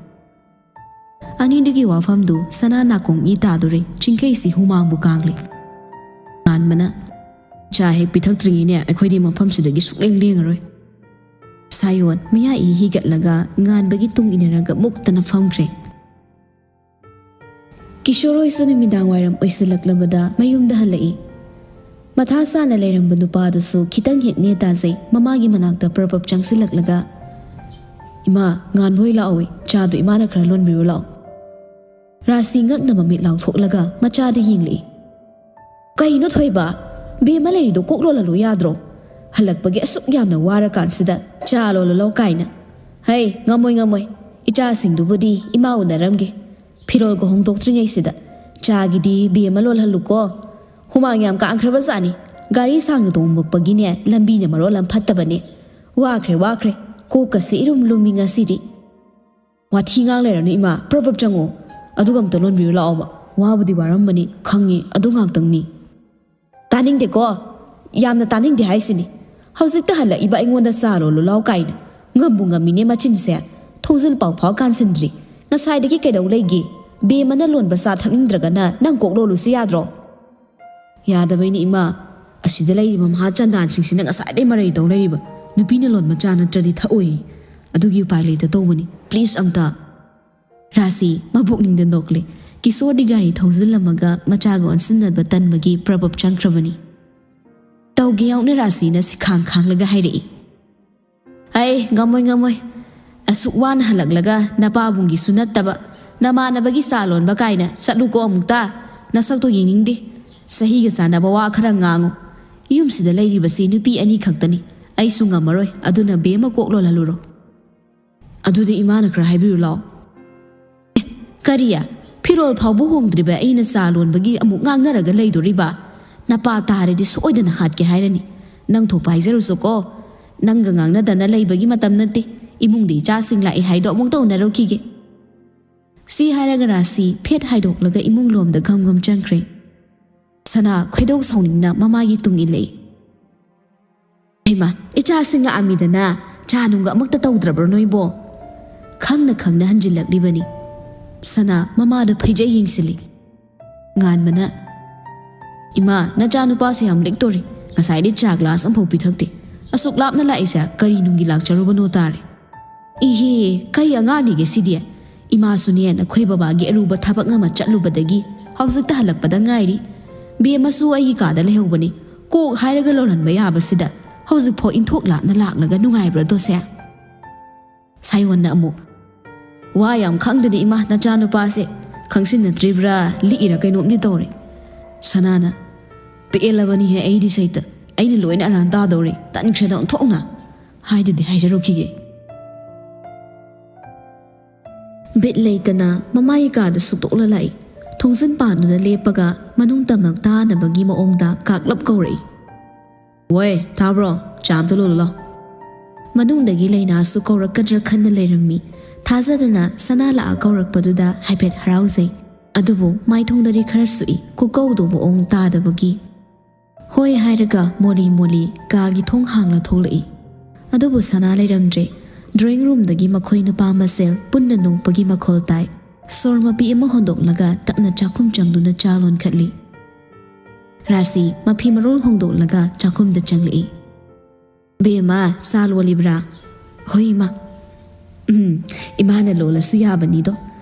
ꯑꯅꯤꯗꯨꯒꯤ ꯋꯥꯐꯝꯗꯨ ꯁꯅꯥ ꯅꯥꯀꯣꯡ ꯏ ꯇꯥꯗꯣꯔꯦ꯫ ꯆꯤꯡꯈꯩꯁꯤ ꯍꯨꯃꯥꯡꯕꯨ ꯀꯥꯡꯂꯦ꯫ ꯉꯥꯟꯕꯅ, "ꯆꯥ ꯍꯦꯛ ꯄꯤꯊꯛꯇ꯭ꯔꯤꯉꯩꯅꯦ ꯑꯩꯈꯣꯏꯗꯤ ꯃꯐꯝꯁꯤꯗꯒꯤ ꯁꯨꯛꯂꯦꯡ ꯂꯦꯡꯉꯔꯣꯏ꯫" ꯁꯥꯌꯣꯟ ꯃꯌꯥ ꯏ ꯍꯤꯒꯠꯂꯒ ꯉꯥꯟꯕꯒꯤ ꯇꯨꯡ ꯏꯟꯅꯔꯒ ꯃꯨꯛꯇꯅ ꯐꯝꯈ꯭ꯔꯦ꯫ ꯀꯤꯁꯣꯔ ꯍꯣꯏꯁꯨ ꯅꯨꯃꯤꯗꯥꯡ ꯋꯥꯏꯔꯝ ꯑꯣꯏꯁꯤꯜꯂꯛꯂꯕꯗ ꯃꯌꯨꯝꯗ ꯍꯜꯂꯛꯏ꯫ ꯃꯊꯥ ꯁꯥꯅ ꯂꯩꯔꯝꯕ ꯅꯨꯄꯥꯗꯨꯁꯨ ꯈꯤꯇꯪ ꯍꯦꯛ ꯅꯦ ꯇꯥꯖꯩ꯫ ꯃꯃꯥꯒꯤ ꯃꯅꯥꯛꯇ ꯄ꯭ꯔꯞ ꯄ꯭ꯔꯞ ꯆꯪꯁꯤꯜꯂꯛꯂꯒ, "ꯏꯃꯥ, ꯉꯥꯟꯕ ꯍꯣꯏ ꯂꯥꯛꯍꯧꯏ, ꯆꯥꯗꯣ ꯏꯃꯥꯅ ꯈꯔ ꯂꯣꯟꯕꯤꯔꯨ ꯂꯥꯛꯑꯣ꯫" ꯔꯥꯁꯤ ꯉꯛꯅ ꯃꯃꯤꯠ ꯂꯥꯎꯊꯣꯛꯂꯒ ꯃꯆꯥꯗ ꯌꯦꯡꯂꯛꯏ꯫ "ꯀꯩꯅꯣ ꯊꯣꯏꯕ? ꯕꯦꯝꯃ ꯂꯩꯔꯤꯗꯣ ꯀꯣꯛ ꯂꯣꯜꯍꯜꯂꯨ ꯌꯥꯗ꯭ꯔꯣ? ꯍꯜꯂꯛꯄꯒꯤ ꯑꯁꯨꯛ ꯌꯥꯝꯅ ꯋꯥꯔꯀꯥꯟꯁꯤꯗ ꯆꯥ ꯂꯣꯜꯂꯨ ꯂꯥꯎ ꯀꯥꯏꯅ꯫ ꯍꯩ, ꯉꯝꯃꯣꯏ ꯉꯝꯃꯣꯏ, ꯏꯆꯥꯁꯤꯡꯗꯨꯕꯨꯗꯤ ꯏꯃꯥ ꯎꯅꯔꯝꯒꯦ꯫ ꯐꯤꯔꯣꯜꯒ ꯍꯣꯡꯗꯣꯛꯇ꯭ꯔꯤꯉꯩꯁꯤꯗ ꯆꯥꯒꯤꯗꯤ ꯕꯦꯝꯃ ꯂꯣꯜꯍꯜꯂꯨꯀꯣ꯫ ꯍꯨꯃꯥꯡ ꯌꯥꯝ ꯀꯥꯡꯈ꯭ꯔꯕ ꯖꯥꯠꯅꯤ꯫ ꯒꯥꯔꯤ ꯁꯥꯡꯅ ꯇꯣꯡꯕꯛꯄꯒꯤꯅꯦ, ꯂꯝꯕꯤꯅ ꯃꯔꯣꯜ ꯑꯃ ꯐꯠꯇꯕꯅꯦ꯫ ꯋꯥꯈ꯭ꯔꯦ, ꯋꯥꯈ꯭ꯔꯦ꯫ ꯀꯣꯛꯀꯁꯦ ꯏꯔꯨꯝ ꯂꯨꯝꯃꯤ ꯉꯁꯤꯗꯤ꯫ ꯋꯥꯊꯤ ꯉꯥꯡ ꯂꯩꯔꯅꯨ ꯏꯃꯥ, ꯄ꯭ꯔꯞ ꯄ꯭ꯔꯞ ꯆꯪꯉꯣ꯫ ꯑꯗꯨꯒ ꯑꯝꯇ ꯂꯣꯟꯕꯤꯔꯨ ꯂꯥꯛꯑꯣꯕ꯫ ꯋꯥꯕꯨꯗꯤ ꯋꯥꯔꯝꯕꯅꯤ, ꯈꯪꯉꯤ, ꯑꯗꯨ ꯉꯥꯛꯇꯪꯅꯤ꯫ ꯇꯥꯅꯤꯡꯗꯦꯀꯣ, ꯌꯥꯝꯅ ꯇꯥꯅꯤꯡꯗꯦ ꯍꯥꯏꯁꯤꯅꯤ꯫ ꯍꯧꯖꯤꯛꯇ ꯍꯜꯂꯛꯏꯕ ꯑꯩꯉꯣꯟꯗ ꯆꯥ ꯂꯣꯜꯂꯨ ꯂꯥꯎ ꯀꯥꯏꯅ꯫ ꯉꯝꯕꯨ ꯉꯝꯃꯤꯅꯦ ꯃꯆꯤꯟꯁꯦ꯫ ꯊꯣꯡꯖꯤꯜ ꯄꯥꯎ ꯐꯥꯎ ꯀꯥꯟꯁꯤꯟꯗ꯭ꯔꯤ꯫ ꯉꯁꯥꯏꯗꯒꯤ ꯀꯩꯗꯧ ꯂꯩꯒꯦ? ꯕꯦꯝꯃꯅ ꯂꯣꯟꯕ ꯆꯥ ꯊꯛꯅꯤꯡꯗ꯭ꯔꯒꯅ ꯅꯪ ꯀꯣꯛ ꯂꯣꯜꯂꯨꯁꯤ ꯌꯥꯗ꯭ꯔꯣ? ꯌꯥꯗꯕꯩꯅꯤ ꯏꯃꯥ꯫ ꯑꯁꯤꯗ ꯂꯩꯔꯤꯕ ꯃꯍꯥ ꯆꯟꯗꯥꯟꯁꯤꯡꯁꯤꯅ ꯉꯁꯥꯏꯗꯩ ꯃꯔꯩ ꯇꯧ ꯂꯩꯔꯤꯕ꯫ ꯅꯨꯄꯤꯅ ꯂꯣꯟꯕ ꯆꯥ ꯅꯠꯇ꯭ꯔꯗꯤ ꯊꯛꯑꯣꯏ꯫ ꯑꯗꯨꯒꯤ ꯎꯄꯥꯏ ꯂꯩꯇ ꯇꯧꯕꯅꯤ꯫ ꯄ꯭ꯂꯤꯖ ꯑꯝꯇ꯫ ꯔꯥꯁꯤ ꯃꯕꯨꯛꯅꯤꯡꯗ ꯅꯣꯛꯂꯦ꯫ ꯀꯤꯁꯣꯔꯗꯤ ꯒꯥꯔꯤ ꯊꯧꯖꯤꯜꯂꯝꯃꯒ ꯃꯆꯥꯒ ꯑꯣꯟꯁꯤꯟꯅꯕ ꯇꯟꯕꯒꯤ ꯄ꯭ꯔꯕꯞ ꯆꯪꯈ꯭ꯔꯕꯅꯤ꯫ ꯇꯧꯒꯦ ꯌꯥꯎꯅ ꯔꯥꯁꯤꯅ ꯁꯤꯈꯥꯡ ꯈꯥꯡꯂꯒ ꯍꯥꯏꯔꯛꯏ꯫ ꯑꯩ ꯉꯝꯃꯣꯏ, ꯉꯝꯃꯣꯏ꯫ ꯑꯁꯨꯛ ꯋꯥꯅ ꯍꯜꯂꯛꯂꯒ ꯅꯄꯥꯕꯨꯡꯒꯤꯁꯨ ꯅꯠꯇꯕ, ꯅꯃꯥꯟꯅꯕꯒꯤ ꯆꯥ ꯂꯣꯟꯕ ꯀꯥꯏꯅ ꯆꯠꯂꯨꯀꯣ ꯑꯃꯨꯛꯇ꯫ ꯅꯁꯛꯇꯣ ꯌꯦꯡꯅꯤꯡꯗꯦ꯫ ꯆꯍꯤꯒ ꯆꯥꯟꯅꯕ ꯋꯥ ꯈꯔ ꯉꯥꯡꯉꯨ꯫ ꯌꯨꯝꯁꯤꯗ ꯂꯩꯔꯤꯕꯁꯤ ꯅꯨꯄꯤ ꯑꯅꯤ ꯈꯛꯇꯅꯤ꯫ ꯑꯩꯁꯨ ꯉꯝꯃꯔꯣꯏ꯫ ꯑꯗꯨꯅ ꯕꯦꯝꯃ ꯀꯣꯛ ꯂꯣꯜꯍꯜꯂꯨꯔꯣ꯫ ꯑꯗꯨꯗꯤ ꯏꯃꯥꯅ ꯈꯔ ꯍꯥꯏꯕꯤꯔꯨ ꯂꯥꯎ꯫ ꯑꯦ, ꯀꯔꯤ? ꯐꯤꯔꯣꯜ ꯐꯥꯎꯕ ꯍꯣꯡꯗ꯭ꯔꯤꯕ ꯑꯩꯅ ꯆꯥ ꯂꯣꯟꯕꯒꯤ ꯑꯃꯨꯛ ꯉꯥꯡꯅꯔꯒ ꯂꯩꯗꯣꯔꯤꯕ? ꯅꯄꯥ ꯇꯥꯔꯗꯤ ꯁꯣꯏꯗꯅ ꯍꯥꯠꯀꯦ ꯍꯥꯏꯔꯅꯤ꯫ ꯅꯪ ꯊꯣꯛꯄ ꯍꯥꯏꯖꯔꯨꯆꯣꯀꯣ꯫ ꯅꯪꯒ ꯉꯥꯡꯅꯗꯅ ꯂꯩꯕꯒꯤ ꯃꯇꯝ ꯅꯠꯇꯦ꯫ ꯏꯃꯨꯡꯗ ꯏꯆꯥꯁꯤꯡ ꯂꯥꯛꯏ ꯍꯥꯏꯗꯣ ꯑꯃꯨꯛꯇ ꯎꯅꯔꯨꯈꯤꯒꯦ꯫ ꯁꯤ ꯍꯥꯏꯔꯒ ꯔꯥꯁꯤ ꯐꯦꯠ ꯍꯥꯏꯗꯣꯛꯂꯒ ꯏꯃꯨꯡ ꯂꯣꯝꯗ ꯒꯝ ꯒꯝ ꯆꯪꯈ꯭ꯔꯦ꯫ ꯁꯅꯥ ꯈꯣꯏꯗꯧ ꯁꯥꯎꯅꯤꯡꯅ ꯃꯃꯥꯒꯤ ꯇꯨꯡ ꯏꯜꯂꯛꯏ꯫ ꯍꯩꯃꯥ, ꯏꯆꯥꯁꯤꯡ ꯂꯥꯛꯑꯝꯃꯤꯗꯅ ꯆꯥ ꯅꯨꯡꯒ ꯑꯃꯨꯛꯇ ꯇꯧꯗ꯭ꯔꯕ꯭ꯔꯣ ꯅꯣꯏꯕꯣ? ꯈꯪꯅ ꯈꯪꯅ ꯍꯟꯖꯤꯜꯂꯛꯂꯤꯕꯅꯤ꯫ ꯁꯅꯥ ꯃꯃꯥꯗ ꯐꯩꯖꯩ ꯌꯦꯡꯁꯤꯜꯂꯤ꯫ ꯉꯥꯟꯕꯅ, "ꯏꯃꯥ, ꯅꯆꯥꯅꯨꯄꯥꯁꯦ ꯌꯥꯝ ꯂꯤꯛꯇꯣꯔꯤ꯫ ꯉꯁꯥꯏꯗꯤ ꯆꯥ ꯒ꯭ꯂꯥꯁ ꯑꯃꯐꯥꯎ ꯄꯤꯊꯛꯇꯦ꯫ ꯑꯁꯨꯛ ꯂꯥꯞꯅ ꯂꯥꯛꯏꯁꯦ ꯀꯔꯤ ꯅꯨꯡꯒꯤ ꯂꯥꯛꯆꯔꯨꯕꯅꯣ ꯇꯥꯔꯦ꯫ ꯏꯍꯦ, ꯀꯩ ꯑꯉꯥꯡꯅꯤꯒꯦ ꯁꯤꯗꯤ? ꯏꯃꯥꯁꯨꯅꯦ ꯅꯈꯣꯏ ꯕꯕꯥꯒꯤ ꯑꯔꯨꯕ ꯊꯕꯛ ꯑꯃ ꯆꯠꯂꯨꯕꯗꯒꯤ ꯍꯧꯖꯤꯛꯇ ꯍꯜꯂꯛꯄꯗ ꯉꯥꯏꯔꯤ꯫ ꯕꯦꯝꯃꯁꯨ ꯑꯩꯒꯤ ꯀꯥꯗ ꯂꯩꯍꯧꯕꯅꯤ꯫ ꯀꯣꯛ ꯍꯥꯏꯔꯒ ꯂꯣꯜꯍꯟꯕ ꯌꯥꯕꯁꯤꯗ ꯍꯧꯖꯤꯛꯐꯥꯎ ꯏꯟꯊꯣꯛ ꯂꯥꯞꯅ ꯂꯥꯛꯂꯒ ꯅꯨꯡꯉꯥꯏꯕ꯭ꯔꯥꯗꯣꯁꯦ?" ꯁꯥꯌꯣꯟꯅ ꯑꯃꯨꯛ, "ꯋꯥ ꯌꯥꯝ ꯈꯪꯗꯅ ꯏꯃꯥ, ꯅꯆꯥꯅꯨꯄꯥꯁꯦ ꯈꯪꯁꯤꯟꯅꯗ꯭ꯔꯤꯕ꯭ꯔꯥ, ꯂꯤꯛꯏꯔꯥ ꯀꯩꯅꯣꯝꯗꯤ ꯇꯧꯔꯦ꯫" ꯁꯅꯥꯅ, "ꯄꯦꯜꯂꯕꯅꯤꯍꯦ ꯑꯩꯗꯤ ꯁꯩꯇ꯫ ꯑꯩꯅ ꯂꯣꯏꯅ ꯑꯔꯥꯟ ꯇꯥꯗꯧꯔꯦ, ꯇꯟꯈ꯭ꯔꯦꯗ ꯑꯣꯟꯊꯣꯛꯅ꯫ ꯍꯥꯏꯗꯨꯗꯤ ꯍꯥꯏꯖꯔꯨꯈꯤꯒꯦ꯫ ꯕꯤꯠ ꯂꯩꯇꯅ ꯃꯃꯥꯒꯤ ꯀꯥꯗ ꯁꯨꯛꯇꯣꯛꯂ ꯂꯥꯛꯏ꯫ ꯊꯣꯡꯖꯤꯟ ꯄꯥꯟꯗꯨꯗ ꯂꯦꯞꯄꯒ ꯃꯅꯨꯡ ꯇꯝꯅ ꯇꯥꯅꯕꯒꯤ ꯃꯑꯣꯡꯗ ꯀꯥꯛꯂꯞ ꯀꯧꯔꯛꯏ꯫ "ꯋꯣꯏ, ꯇꯥꯕ꯭ꯔꯣ? ꯆꯥ ꯑꯝꯇ ꯂꯣꯜꯂꯨ ꯂꯥꯎ꯫" ꯃꯅꯨꯡꯗꯒꯤ ꯂꯩꯅꯥꯁꯨ ꯀꯧꯔꯛꯀꯗ꯭ꯔꯥ ꯈꯟꯅ ꯂꯩꯔꯝꯃꯤ꯫ ꯊꯥꯖꯗꯅ ꯁꯅꯥ ꯂꯥꯛꯑ ꯀꯧꯔꯛꯄꯗꯨꯗ ꯍꯥꯏꯐꯦꯠ ꯍꯔꯥꯎꯖꯩ꯫ ꯑꯗꯨꯕꯨ ꯃꯥꯏꯊꯣꯡꯗꯗꯤ ꯈꯔ ꯁꯨꯛꯏ, ꯈꯨꯀꯧꯗꯣ ꯃꯑꯣꯡ ꯇꯥꯗꯕꯒꯤ꯫ "ꯍꯣꯏ" ꯍꯥꯏꯔꯒ ꯃꯣꯂꯤ ꯃꯣꯂꯤ ꯀꯥꯒꯤ ꯊꯣꯡ ꯍꯥꯡꯂ ꯊꯣꯛꯂꯛꯏ꯫ ꯑꯗꯨꯕꯨ ꯁꯅꯥ ꯂꯩꯔꯝꯗ꯭ꯔꯦ꯫ ꯗ꯭ꯔꯣꯌꯤꯡ ꯔꯨꯝꯗꯒꯤ ꯃꯈꯣꯏ ꯅꯨꯄꯥ ꯃꯁꯦꯜ ꯄꯨꯟꯅ ꯅꯣꯛꯄꯒꯤ ꯃꯈꯣꯜ ꯇꯥꯏ꯫ ꯁꯣꯔ ꯃꯄꯤ ꯑꯃ ꯍꯣꯟꯗꯣꯛꯂꯒ ꯇꯞꯅ ꯆꯥꯛꯈꯨꯝ ꯆꯪꯗꯨꯅ ꯆꯥ ꯂꯣꯟꯈꯠꯂꯤ꯫ ꯔꯥꯁꯤ ꯃꯐꯤ ꯃꯔꯣꯜ ꯍꯣꯡꯗꯣꯛꯂꯒ ꯆꯥꯛꯈꯨꯝꯗ ꯆꯪꯂꯛꯏ꯫ "ꯕꯦꯝꯃ, ꯆꯥ ꯂꯣꯜꯂꯤꯕ꯭ꯔꯥ?" "ꯍꯣꯏ, ꯏꯃꯥ꯫" "ꯎꯝ, ꯏꯃꯥꯅ ꯂꯣꯜꯂꯁꯨ ꯌꯥꯕꯅꯤꯗꯣ꯫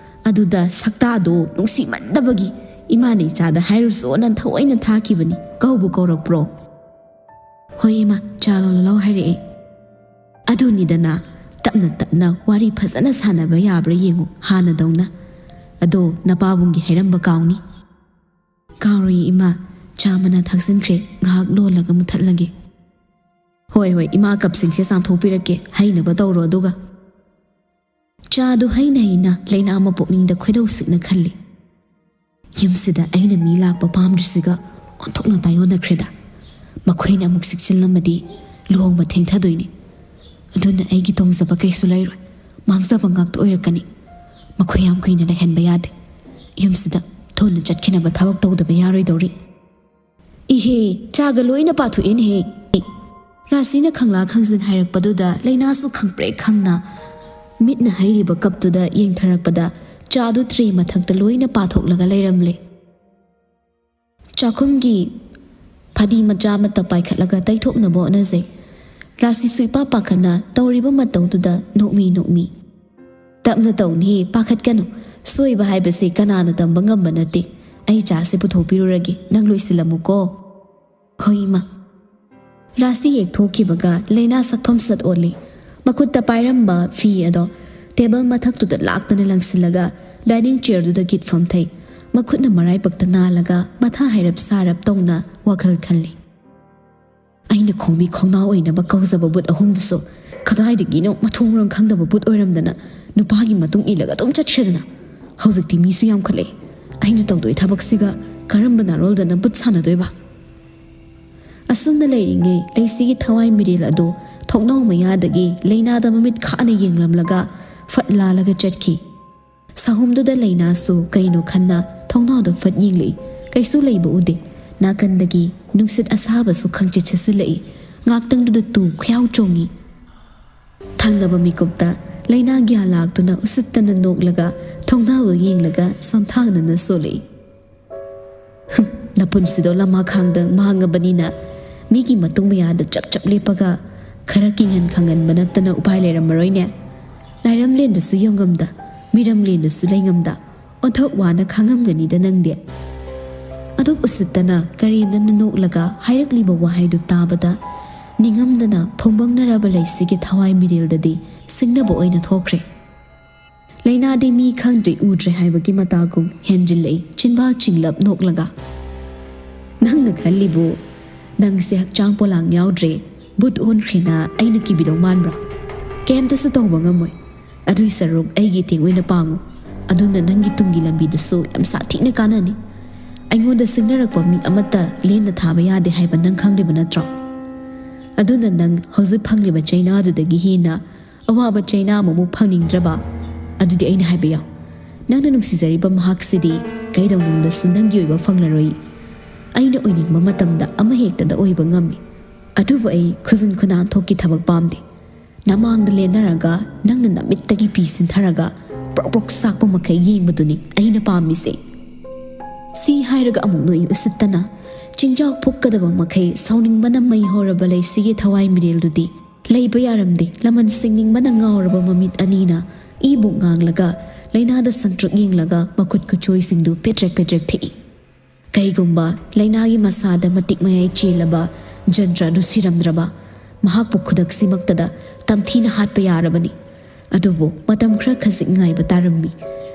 ꯑꯗꯨꯗ ꯁꯛꯇꯥꯗꯣ ꯅꯨꯡꯁꯤꯃꯟꯗꯕꯒꯤ ꯏꯃꯥꯅ ꯏꯆꯥꯗ ꯍꯥꯏꯔꯨꯁꯣꯅ ꯊꯑꯣꯏꯅ ꯊꯥꯈꯤꯕꯅꯤ꯫ ꯀꯧꯕꯨ ꯀꯧꯔꯛꯄ꯭ꯔꯣ?" "ꯍꯣꯏ, ꯏꯃꯥ, ꯆꯥ ꯂꯣꯜꯂꯨ ꯂꯥꯎ ꯍꯥꯏꯔꯛꯑꯦ꯫" "ꯑꯗꯨꯅꯤꯗꯅ, ꯇꯞꯅ ꯇꯞꯅ ꯋꯥꯔꯤ ꯐꯖꯅ ꯁꯥꯟꯅꯕ ꯌꯥꯕ꯭ꯔꯥ ꯌꯦꯡꯉꯨ, ꯍꯥꯟꯅꯗꯧꯅ꯫ ꯑꯗꯣ ꯅꯄꯥꯕꯨꯡꯒꯤ ꯍꯥꯏꯔꯝꯕ ꯀꯥꯎꯅꯤ꯫" "ꯀꯥꯎꯔꯣꯏꯌꯦ, ꯏꯃꯥ꯫ ꯆꯥ ꯃꯅꯥ ꯊꯥꯛꯆꯤꯟꯈ꯭ꯔꯦ, ꯉꯥꯏꯍꯥꯛ ꯂꯣꯜꯂꯒ ꯃꯨꯊꯠꯂꯒꯦ꯫" "ꯍꯣꯏ, ꯍꯣꯏ, ꯏꯃꯥ ꯀꯞꯁꯤꯡꯁꯦ ꯆꯥꯝꯊꯣꯛꯄꯤꯔꯛꯀꯦ, ꯍꯩꯅꯕ ꯇꯧꯔꯣ ꯑꯗꯨꯒ꯫" ꯆꯥꯗꯨ ꯍꯩꯅ ꯍꯩꯅ ꯂꯩꯅꯥ ꯑꯃ ꯄꯨꯛꯅꯤꯡꯗ ꯈꯣꯏꯗꯧ ꯁꯤꯛꯅ ꯈꯜꯂꯤ꯫ "ꯌꯨꯝꯁꯤꯗ ꯑꯩꯅ ꯃꯤ ꯂꯥꯛꯄ ꯄꯥꯝꯗ꯭ꯔꯤꯁꯤꯒ ꯑꯣꯟꯊꯣꯛꯅ ꯇꯥꯏꯑꯣꯟꯅꯈ꯭ꯔꯦꯗ꯫ ꯃꯈꯣꯏꯅ ꯑꯃꯨꯛ ꯁꯤꯛꯆꯤꯜꯂꯝꯃꯗꯤ ꯂꯨꯍꯣꯡꯕ ꯊꯦꯡꯊꯗꯣꯏꯅꯤ꯫ ꯑꯗꯨꯅ ꯑꯩꯒꯤ ꯇꯣꯡꯖꯕ ꯀꯩꯁꯨ ꯂꯩꯔꯣꯏ, ꯃꯥꯡꯖꯕ ꯉꯥꯛꯇ ꯑꯣꯏꯔꯛꯀꯅꯤ꯫ ꯃꯈꯣꯏ ꯌꯥꯝ ꯀꯨꯏꯅ ꯂꯩꯍꯟꯕ ꯌꯥꯗꯦ꯫ ꯌꯨꯝꯁꯤꯗ ꯊꯨꯅ ꯆꯠꯈꯤꯅꯕ ꯊꯕꯛ ꯇꯧꯗꯕ ꯌꯥꯔꯣꯏꯗꯧꯔꯤ꯫" "ꯏꯍꯦ, ꯆꯥꯒ ꯂꯣꯏꯅ ꯄꯥꯊꯣꯛꯑꯦꯅꯦꯍꯦ꯫" ꯔꯥꯁꯤꯅ ꯈꯪꯂꯥ ꯈꯪꯖꯤꯟ ꯍꯥꯏꯔꯛꯄꯗꯨꯗ ꯂꯩꯅꯥꯁꯨ ꯈꯪꯄ꯭ꯔꯦꯛ ꯈꯪꯅ ꯃꯤꯠꯅ ꯍꯩꯔꯤꯕ ꯀꯞꯇꯨꯗ ꯌꯦꯡꯊꯔꯛꯄꯗ ꯆꯥꯗꯨ ꯇ꯭ꯔꯦ ꯃꯊꯛꯇ ꯂꯣꯏꯅ ꯄꯥꯊꯣꯛꯂꯒ ꯂꯩꯔꯝꯂꯦ꯫ ꯆꯥꯛꯈꯨꯝꯒꯤ ꯐꯗꯤ ꯃꯆꯥ ꯑꯃꯠꯇ ꯄꯥꯏꯈꯠꯂꯒ ꯇꯩꯊꯣꯛꯅꯕ ꯍꯣꯠꯅꯖꯩ꯫ ꯔꯥꯁꯤꯁꯨ ꯏꯄꯥ ꯄꯥꯈꯠꯅ ꯇꯧꯔꯤꯕ ꯃꯇꯧꯗꯨꯗ ꯅꯣꯛꯃꯤ ꯅꯣꯛꯃꯤ꯫ "ꯇꯞꯅ ꯇꯧꯅꯤ, ꯄꯥꯈꯠꯀꯅꯨ꯫ ꯁꯣꯏꯕ ꯍꯥꯏꯕꯁꯤ ꯀꯅꯥꯅ ꯇꯝꯕ ꯉꯝꯕ ꯅꯠꯇꯦ꯫ ꯑꯩ ꯆꯥꯁꯦ ꯄꯨꯊꯣꯛꯄꯤꯔꯨꯔꯒꯦ, ꯅꯪ ꯂꯣꯏꯁꯤꯜꯂꯝꯃꯨꯀꯣ꯫" "ꯍꯣꯏ, ꯏꯃꯥ꯫" ꯔꯥꯁꯤ ꯌꯦꯛꯊꯣꯛꯈꯤꯕꯒ ꯂꯩꯅꯥ ꯁꯛꯐꯝ ꯁꯠ ꯑꯣꯜꯂꯤ꯫ ꯃꯈꯨꯠꯇ ꯄꯥꯏꯔꯝꯕ ꯐꯤ ꯑꯗꯣ ꯇꯦꯕꯜ ꯃꯊꯛꯇꯨꯗ ꯂꯥꯛꯇꯅ ꯂꯪꯁꯤꯜꯂꯒ ꯗꯥꯏꯅꯤꯡ ꯆꯤꯌꯔꯗꯨꯗ ꯒꯤꯠ ꯐꯝꯊꯩ꯫ ꯃꯈꯨꯠꯅ ꯃꯔꯥꯏꯕꯛꯇ ꯅꯥꯜꯂꯒ ꯃꯊꯥ ꯍꯥꯏꯔꯞ ꯁꯥꯔꯞ ꯇꯧꯅ ꯋꯥꯈꯜ ꯈꯜꯂꯤ꯫ ꯑꯩꯅ ꯈꯣꯡꯕꯤ ꯈꯣꯡꯅꯥꯎ ꯑꯣꯏꯅꯕ ꯀꯧꯖꯕ ꯕꯨꯠ ꯑꯍꯨꯝꯗꯨꯁꯨ ꯀꯗꯥꯏꯗꯒꯤꯅꯣ ꯃꯊꯣꯡ ꯃꯔꯝ ꯈꯪꯗꯕ ꯕꯨꯠ ꯑꯣꯏꯔꯝꯗꯅ ꯅꯨꯄꯥꯒꯤ ꯃꯇꯨꯡ ꯏꯜꯂꯒ ꯑꯗꯨꯝ ꯆꯠꯈ꯭ꯔꯦꯗꯅ꯫ ꯍꯧꯖꯤꯛꯇꯤ ꯃꯤꯁꯨ ꯌꯥꯝꯈꯠꯂꯛꯑꯦ꯫ ꯑꯩꯅ ꯇꯧꯗꯣꯏ ꯊꯕꯛꯁꯤꯒ ꯀꯔꯝꯕ ꯅꯥꯔꯣꯜꯗꯅ ꯕꯨꯠ ꯁꯥꯟꯅꯗꯣꯏꯕ? ꯑꯁꯨꯝꯅ ꯂꯩꯔꯤꯉꯩ ꯂꯩꯁꯤꯒꯤ ꯊꯋꯥꯏ ꯃꯤꯔꯦꯜ ꯑꯗꯨ ꯊꯣꯡꯅꯥꯎ ꯃꯌꯥꯗꯒꯤ ꯂꯩꯅꯥꯗ ꯃꯃꯤꯠ ꯈꯥꯅ ꯌꯦꯡꯂꯝꯂꯒ ꯐꯠ ꯂꯥꯜꯂꯒ ꯆꯠꯈꯤ꯫ ꯁꯥꯍꯨꯝꯗꯨꯗ ꯂꯩꯅꯥꯁꯨ ꯀꯩꯅꯣ ꯈꯟꯅ ꯊꯣꯡꯅꯥꯎꯗ ꯐꯠ ꯌꯦꯡꯂꯛꯏ꯫ ꯀꯩꯁꯨ ꯂꯩꯕ ꯎꯗꯦ꯫ ꯅꯥꯀꯟꯗꯒꯤ ꯅꯨꯡꯁꯤꯠ ꯑꯁꯥꯕꯁꯨ ꯈꯪꯆꯤꯠ ꯁꯤꯠꯆꯤꯜꯂꯛꯏ꯫ ꯉꯥꯛꯇꯪꯗꯨꯗ ꯇꯨ ꯈꯌꯥꯎ ꯆꯣꯡꯉꯤ꯫ ꯊꯪꯅꯕ ꯃꯤꯀꯨꯞꯇ ꯂꯩꯅꯥ ꯒ꯭ꯌꯥꯟ ꯂꯥꯛꯇꯨꯅ ꯎꯁꯤꯠꯇꯅ ꯅꯣꯛꯂꯒ ꯊꯣꯡꯅꯥꯎꯗ ꯌꯦꯡꯂꯒ ꯁꯣꯟꯊꯥꯡꯅꯅ ꯁꯣꯜꯂꯛꯏ꯫ "ꯍꯝ, ꯅꯄꯨꯟꯁꯤꯗꯣ ꯂꯃꯥꯈꯥꯡꯗ ꯃꯥꯡꯉꯕꯅꯤꯅ ꯃꯤꯒꯤ ꯃꯇꯨꯡ ꯃꯌꯥꯗ ꯆꯞ ꯆꯞ ꯂꯦꯞꯄꯒ ꯈꯔ ꯀꯤꯡꯍꯟ ꯈꯪꯍꯟꯕ ꯅꯠꯇꯅ ꯎꯄꯥꯏ ꯂꯩꯔꯝꯃꯔꯣꯏꯅꯦ꯫ ꯂꯥꯏꯔꯝꯂꯦꯟꯗꯁꯨ ꯌꯧꯉꯝꯗ, ꯃꯤꯔꯝꯂꯦꯟꯗꯁꯨ ꯂꯩꯉꯝꯗ ꯑꯣꯟꯊꯣꯛ ꯋꯥꯅ ꯈꯥꯡꯉꯝꯒꯅꯤꯗ ꯅꯪꯗꯤ"꯫ ꯑꯗꯨꯛ ꯎꯁꯤꯠꯇꯅ ꯀꯔꯦꯝꯅꯅ ꯅꯣꯛꯂꯒ ꯍꯥꯏꯔꯛꯂꯤꯕ ꯋꯥꯍꯩꯗꯨ ꯇꯥꯕꯗ ꯅꯤꯡꯉꯝꯗꯅ ꯐꯣꯡꯕꯪꯅꯔꯕ ꯂꯩꯁꯤꯒꯤ ꯊꯋꯥꯏ ꯃꯤꯔꯦꯜꯗꯗꯤ ꯁꯤꯡꯅꯕ ꯑꯣꯏꯅ ꯊꯣꯛꯈ꯭ꯔꯦ꯫ ꯂꯩꯅꯥꯗꯤ ꯃꯤ ꯈꯪꯗ꯭ꯔꯦ ꯎꯗ꯭ꯔꯦ ꯍꯥꯏꯕꯒꯤ ꯃꯇꯥꯒꯨꯝ ꯍꯦꯟꯖꯤꯜꯂꯛꯏ ꯆꯤꯟꯕꯥꯜ ꯆꯤꯡꯂꯞ ꯅꯣꯛꯂꯒ꯫ "ꯅꯪꯅ ꯈꯜꯂꯤꯕꯨ ꯅꯪꯁꯦ ꯍꯛꯆꯥꯡ ꯄꯣꯂꯥꯡ ꯌꯥꯎꯗ꯭ꯔꯦ, ꯕꯨꯠ ꯑꯣꯟꯈ꯭ꯔꯦꯅ ꯑꯩꯅ ꯀꯤꯕꯤꯗꯧ ꯃꯥꯟꯕ꯭ꯔꯥ? ꯀꯩꯝꯇꯁꯨ ꯇꯧꯕ ꯉꯝꯃꯣꯏ꯫ ꯑꯗꯨꯏ ꯁꯔꯨꯛ ꯑꯩꯒꯤ ꯏꯇꯦꯡ ꯑꯣꯏꯅ ꯄꯥꯡꯉꯨ꯫ ꯑꯗꯨꯅ ꯅꯪꯒꯤ ꯇꯨꯡꯒꯤ ꯂꯝꯕꯤꯗꯁꯨ ꯌꯥꯝ ꯁꯥꯊꯤꯅ ꯀꯥꯟꯅꯅꯤ꯫ ꯑꯩꯉꯣꯟꯗ ꯁꯤꯡꯅꯔꯛꯄ ꯃꯤ ꯑꯃꯠꯇ ꯂꯦꯝꯅ ꯊꯥꯕ ꯌꯥꯗꯦ ꯍꯥꯏꯕ ꯅꯪ ꯈꯪꯂꯤꯕ ꯅꯠꯇ꯭ꯔꯣ? ꯑꯗꯨꯅ ꯅꯪ ꯍꯧꯖꯤꯛ ꯐꯪꯂꯤꯕ ꯆꯩꯅꯥꯗꯨꯗꯒꯤ ꯍꯦꯟꯅ ꯑꯋꯥꯕ ꯆꯩꯅꯥ ꯑꯃꯃꯨꯛ ꯐꯪꯅꯤꯡꯗ꯭ꯔꯕ? ꯑꯗꯨꯗꯤ ꯑꯩꯅ ꯍꯥꯏꯕ ꯌꯥꯎ꯫ ꯅꯪꯅ ꯅꯨꯡꯁꯤꯖꯔꯤꯕ ꯃꯍꯥꯛꯁꯤꯗꯤ ꯀꯩꯗꯧꯅꯨꯡꯗꯁꯨ ꯅꯪꯒꯤ ꯑꯣꯏꯕ ꯐꯪꯂꯔꯣꯏ꯫ ꯑꯩꯅ ꯑꯣꯏꯅꯤꯡꯕ ꯃꯇꯝꯗ ꯑꯃꯍꯦꯛꯇꯗ ꯑꯣꯏꯕ ꯉꯝꯃꯤ꯫ ꯑꯗꯨꯕꯨ ꯑꯩ ꯈꯨꯖꯤꯟ ꯈꯨꯅꯥꯟꯊꯣꯛꯀꯤ ꯊꯕꯛ ꯄꯥꯝꯗꯦ꯫ ꯅꯃꯥꯡꯗ ꯂꯦꯟꯅꯔꯒ ꯅꯪꯅ ꯅꯃꯤꯠꯇꯒꯤ ꯄꯤ ꯁꯤꯟꯊꯔꯒ ꯄ꯭ꯔꯣꯛ ꯄ꯭ꯔꯣꯛ ꯆꯥꯛꯄ ꯃꯈꯩ ꯌꯦꯡꯕꯗꯨꯅꯤ ꯑꯩꯅ ꯄꯥꯝꯃꯤꯁꯦ"꯫ ꯁꯤ ꯍꯥꯏꯔꯒ ꯑꯃꯨꯛ ꯅꯣꯛꯏ ꯎꯁꯤꯠꯇꯅ꯫ ꯆꯤꯟꯖꯥꯎ ꯐꯨꯛꯀꯗꯕ ꯃꯈꯩ ꯁꯥꯎꯅꯤꯡꯕꯅ ꯃꯩ ꯍꯧꯔꯕ ꯂꯩꯁꯤꯒꯤ ꯊꯋꯥꯏ ꯃꯤꯔꯦꯜꯗꯨꯗꯤ ꯂꯩꯕ ꯌꯥꯔꯝꯗꯦ꯫ ꯂꯃꯟ ꯁꯤꯡꯅꯤꯡꯕꯅ ꯉꯥꯎꯔꯕ ꯃꯃꯤꯠ ꯑꯅꯤꯅ ꯏꯕꯨꯛ ꯉꯥꯡꯂꯒ ꯂꯩꯅꯥꯗ ꯁꯪꯇ꯭ꯔꯤꯛ ꯌꯦꯡꯂꯒ ꯃꯈꯨꯠ ꯈꯨꯠꯁꯣꯏꯁꯤꯡꯗꯨ ꯄꯦꯗ꯭ꯔꯦꯛ ꯄꯦꯗ꯭ꯔꯦꯛ ꯊꯦꯛꯏ꯫ ꯀꯩꯒꯨꯝꯕ ꯂꯩꯅꯥꯒꯤ ꯃꯁꯥꯗ ꯃꯇꯤꯛ ꯃꯌꯥꯏ ꯆꯦꯜꯂꯕ ꯖꯟꯇ꯭ꯔ ꯑꯗꯨ ꯁꯤꯔꯝꯗ꯭ꯔꯕ, ꯃꯍꯥꯛꯄꯨ ꯈꯨꯗꯛꯁꯤꯃꯛꯇꯗ ꯇꯝꯊꯤꯅ ꯍꯥꯠꯄ ꯌꯥꯔꯕꯅꯤ꯫ ꯑꯗꯨꯕꯨ ꯃꯇꯝ ꯈꯔ ꯈꯖꯤꯛ ꯉꯥꯏꯕ ꯇꯥꯔꯝꯃꯤ꯫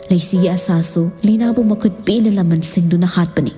ꯂꯩꯁꯤꯒꯤ ꯑꯁꯥꯁꯨ ꯂꯩꯅꯥꯕꯨ ꯃꯈꯨꯠ ꯄꯦꯟꯅ ꯂꯃꯟ ꯁꯤꯡꯗꯨꯅ ꯍꯥꯠꯄꯅꯤ꯫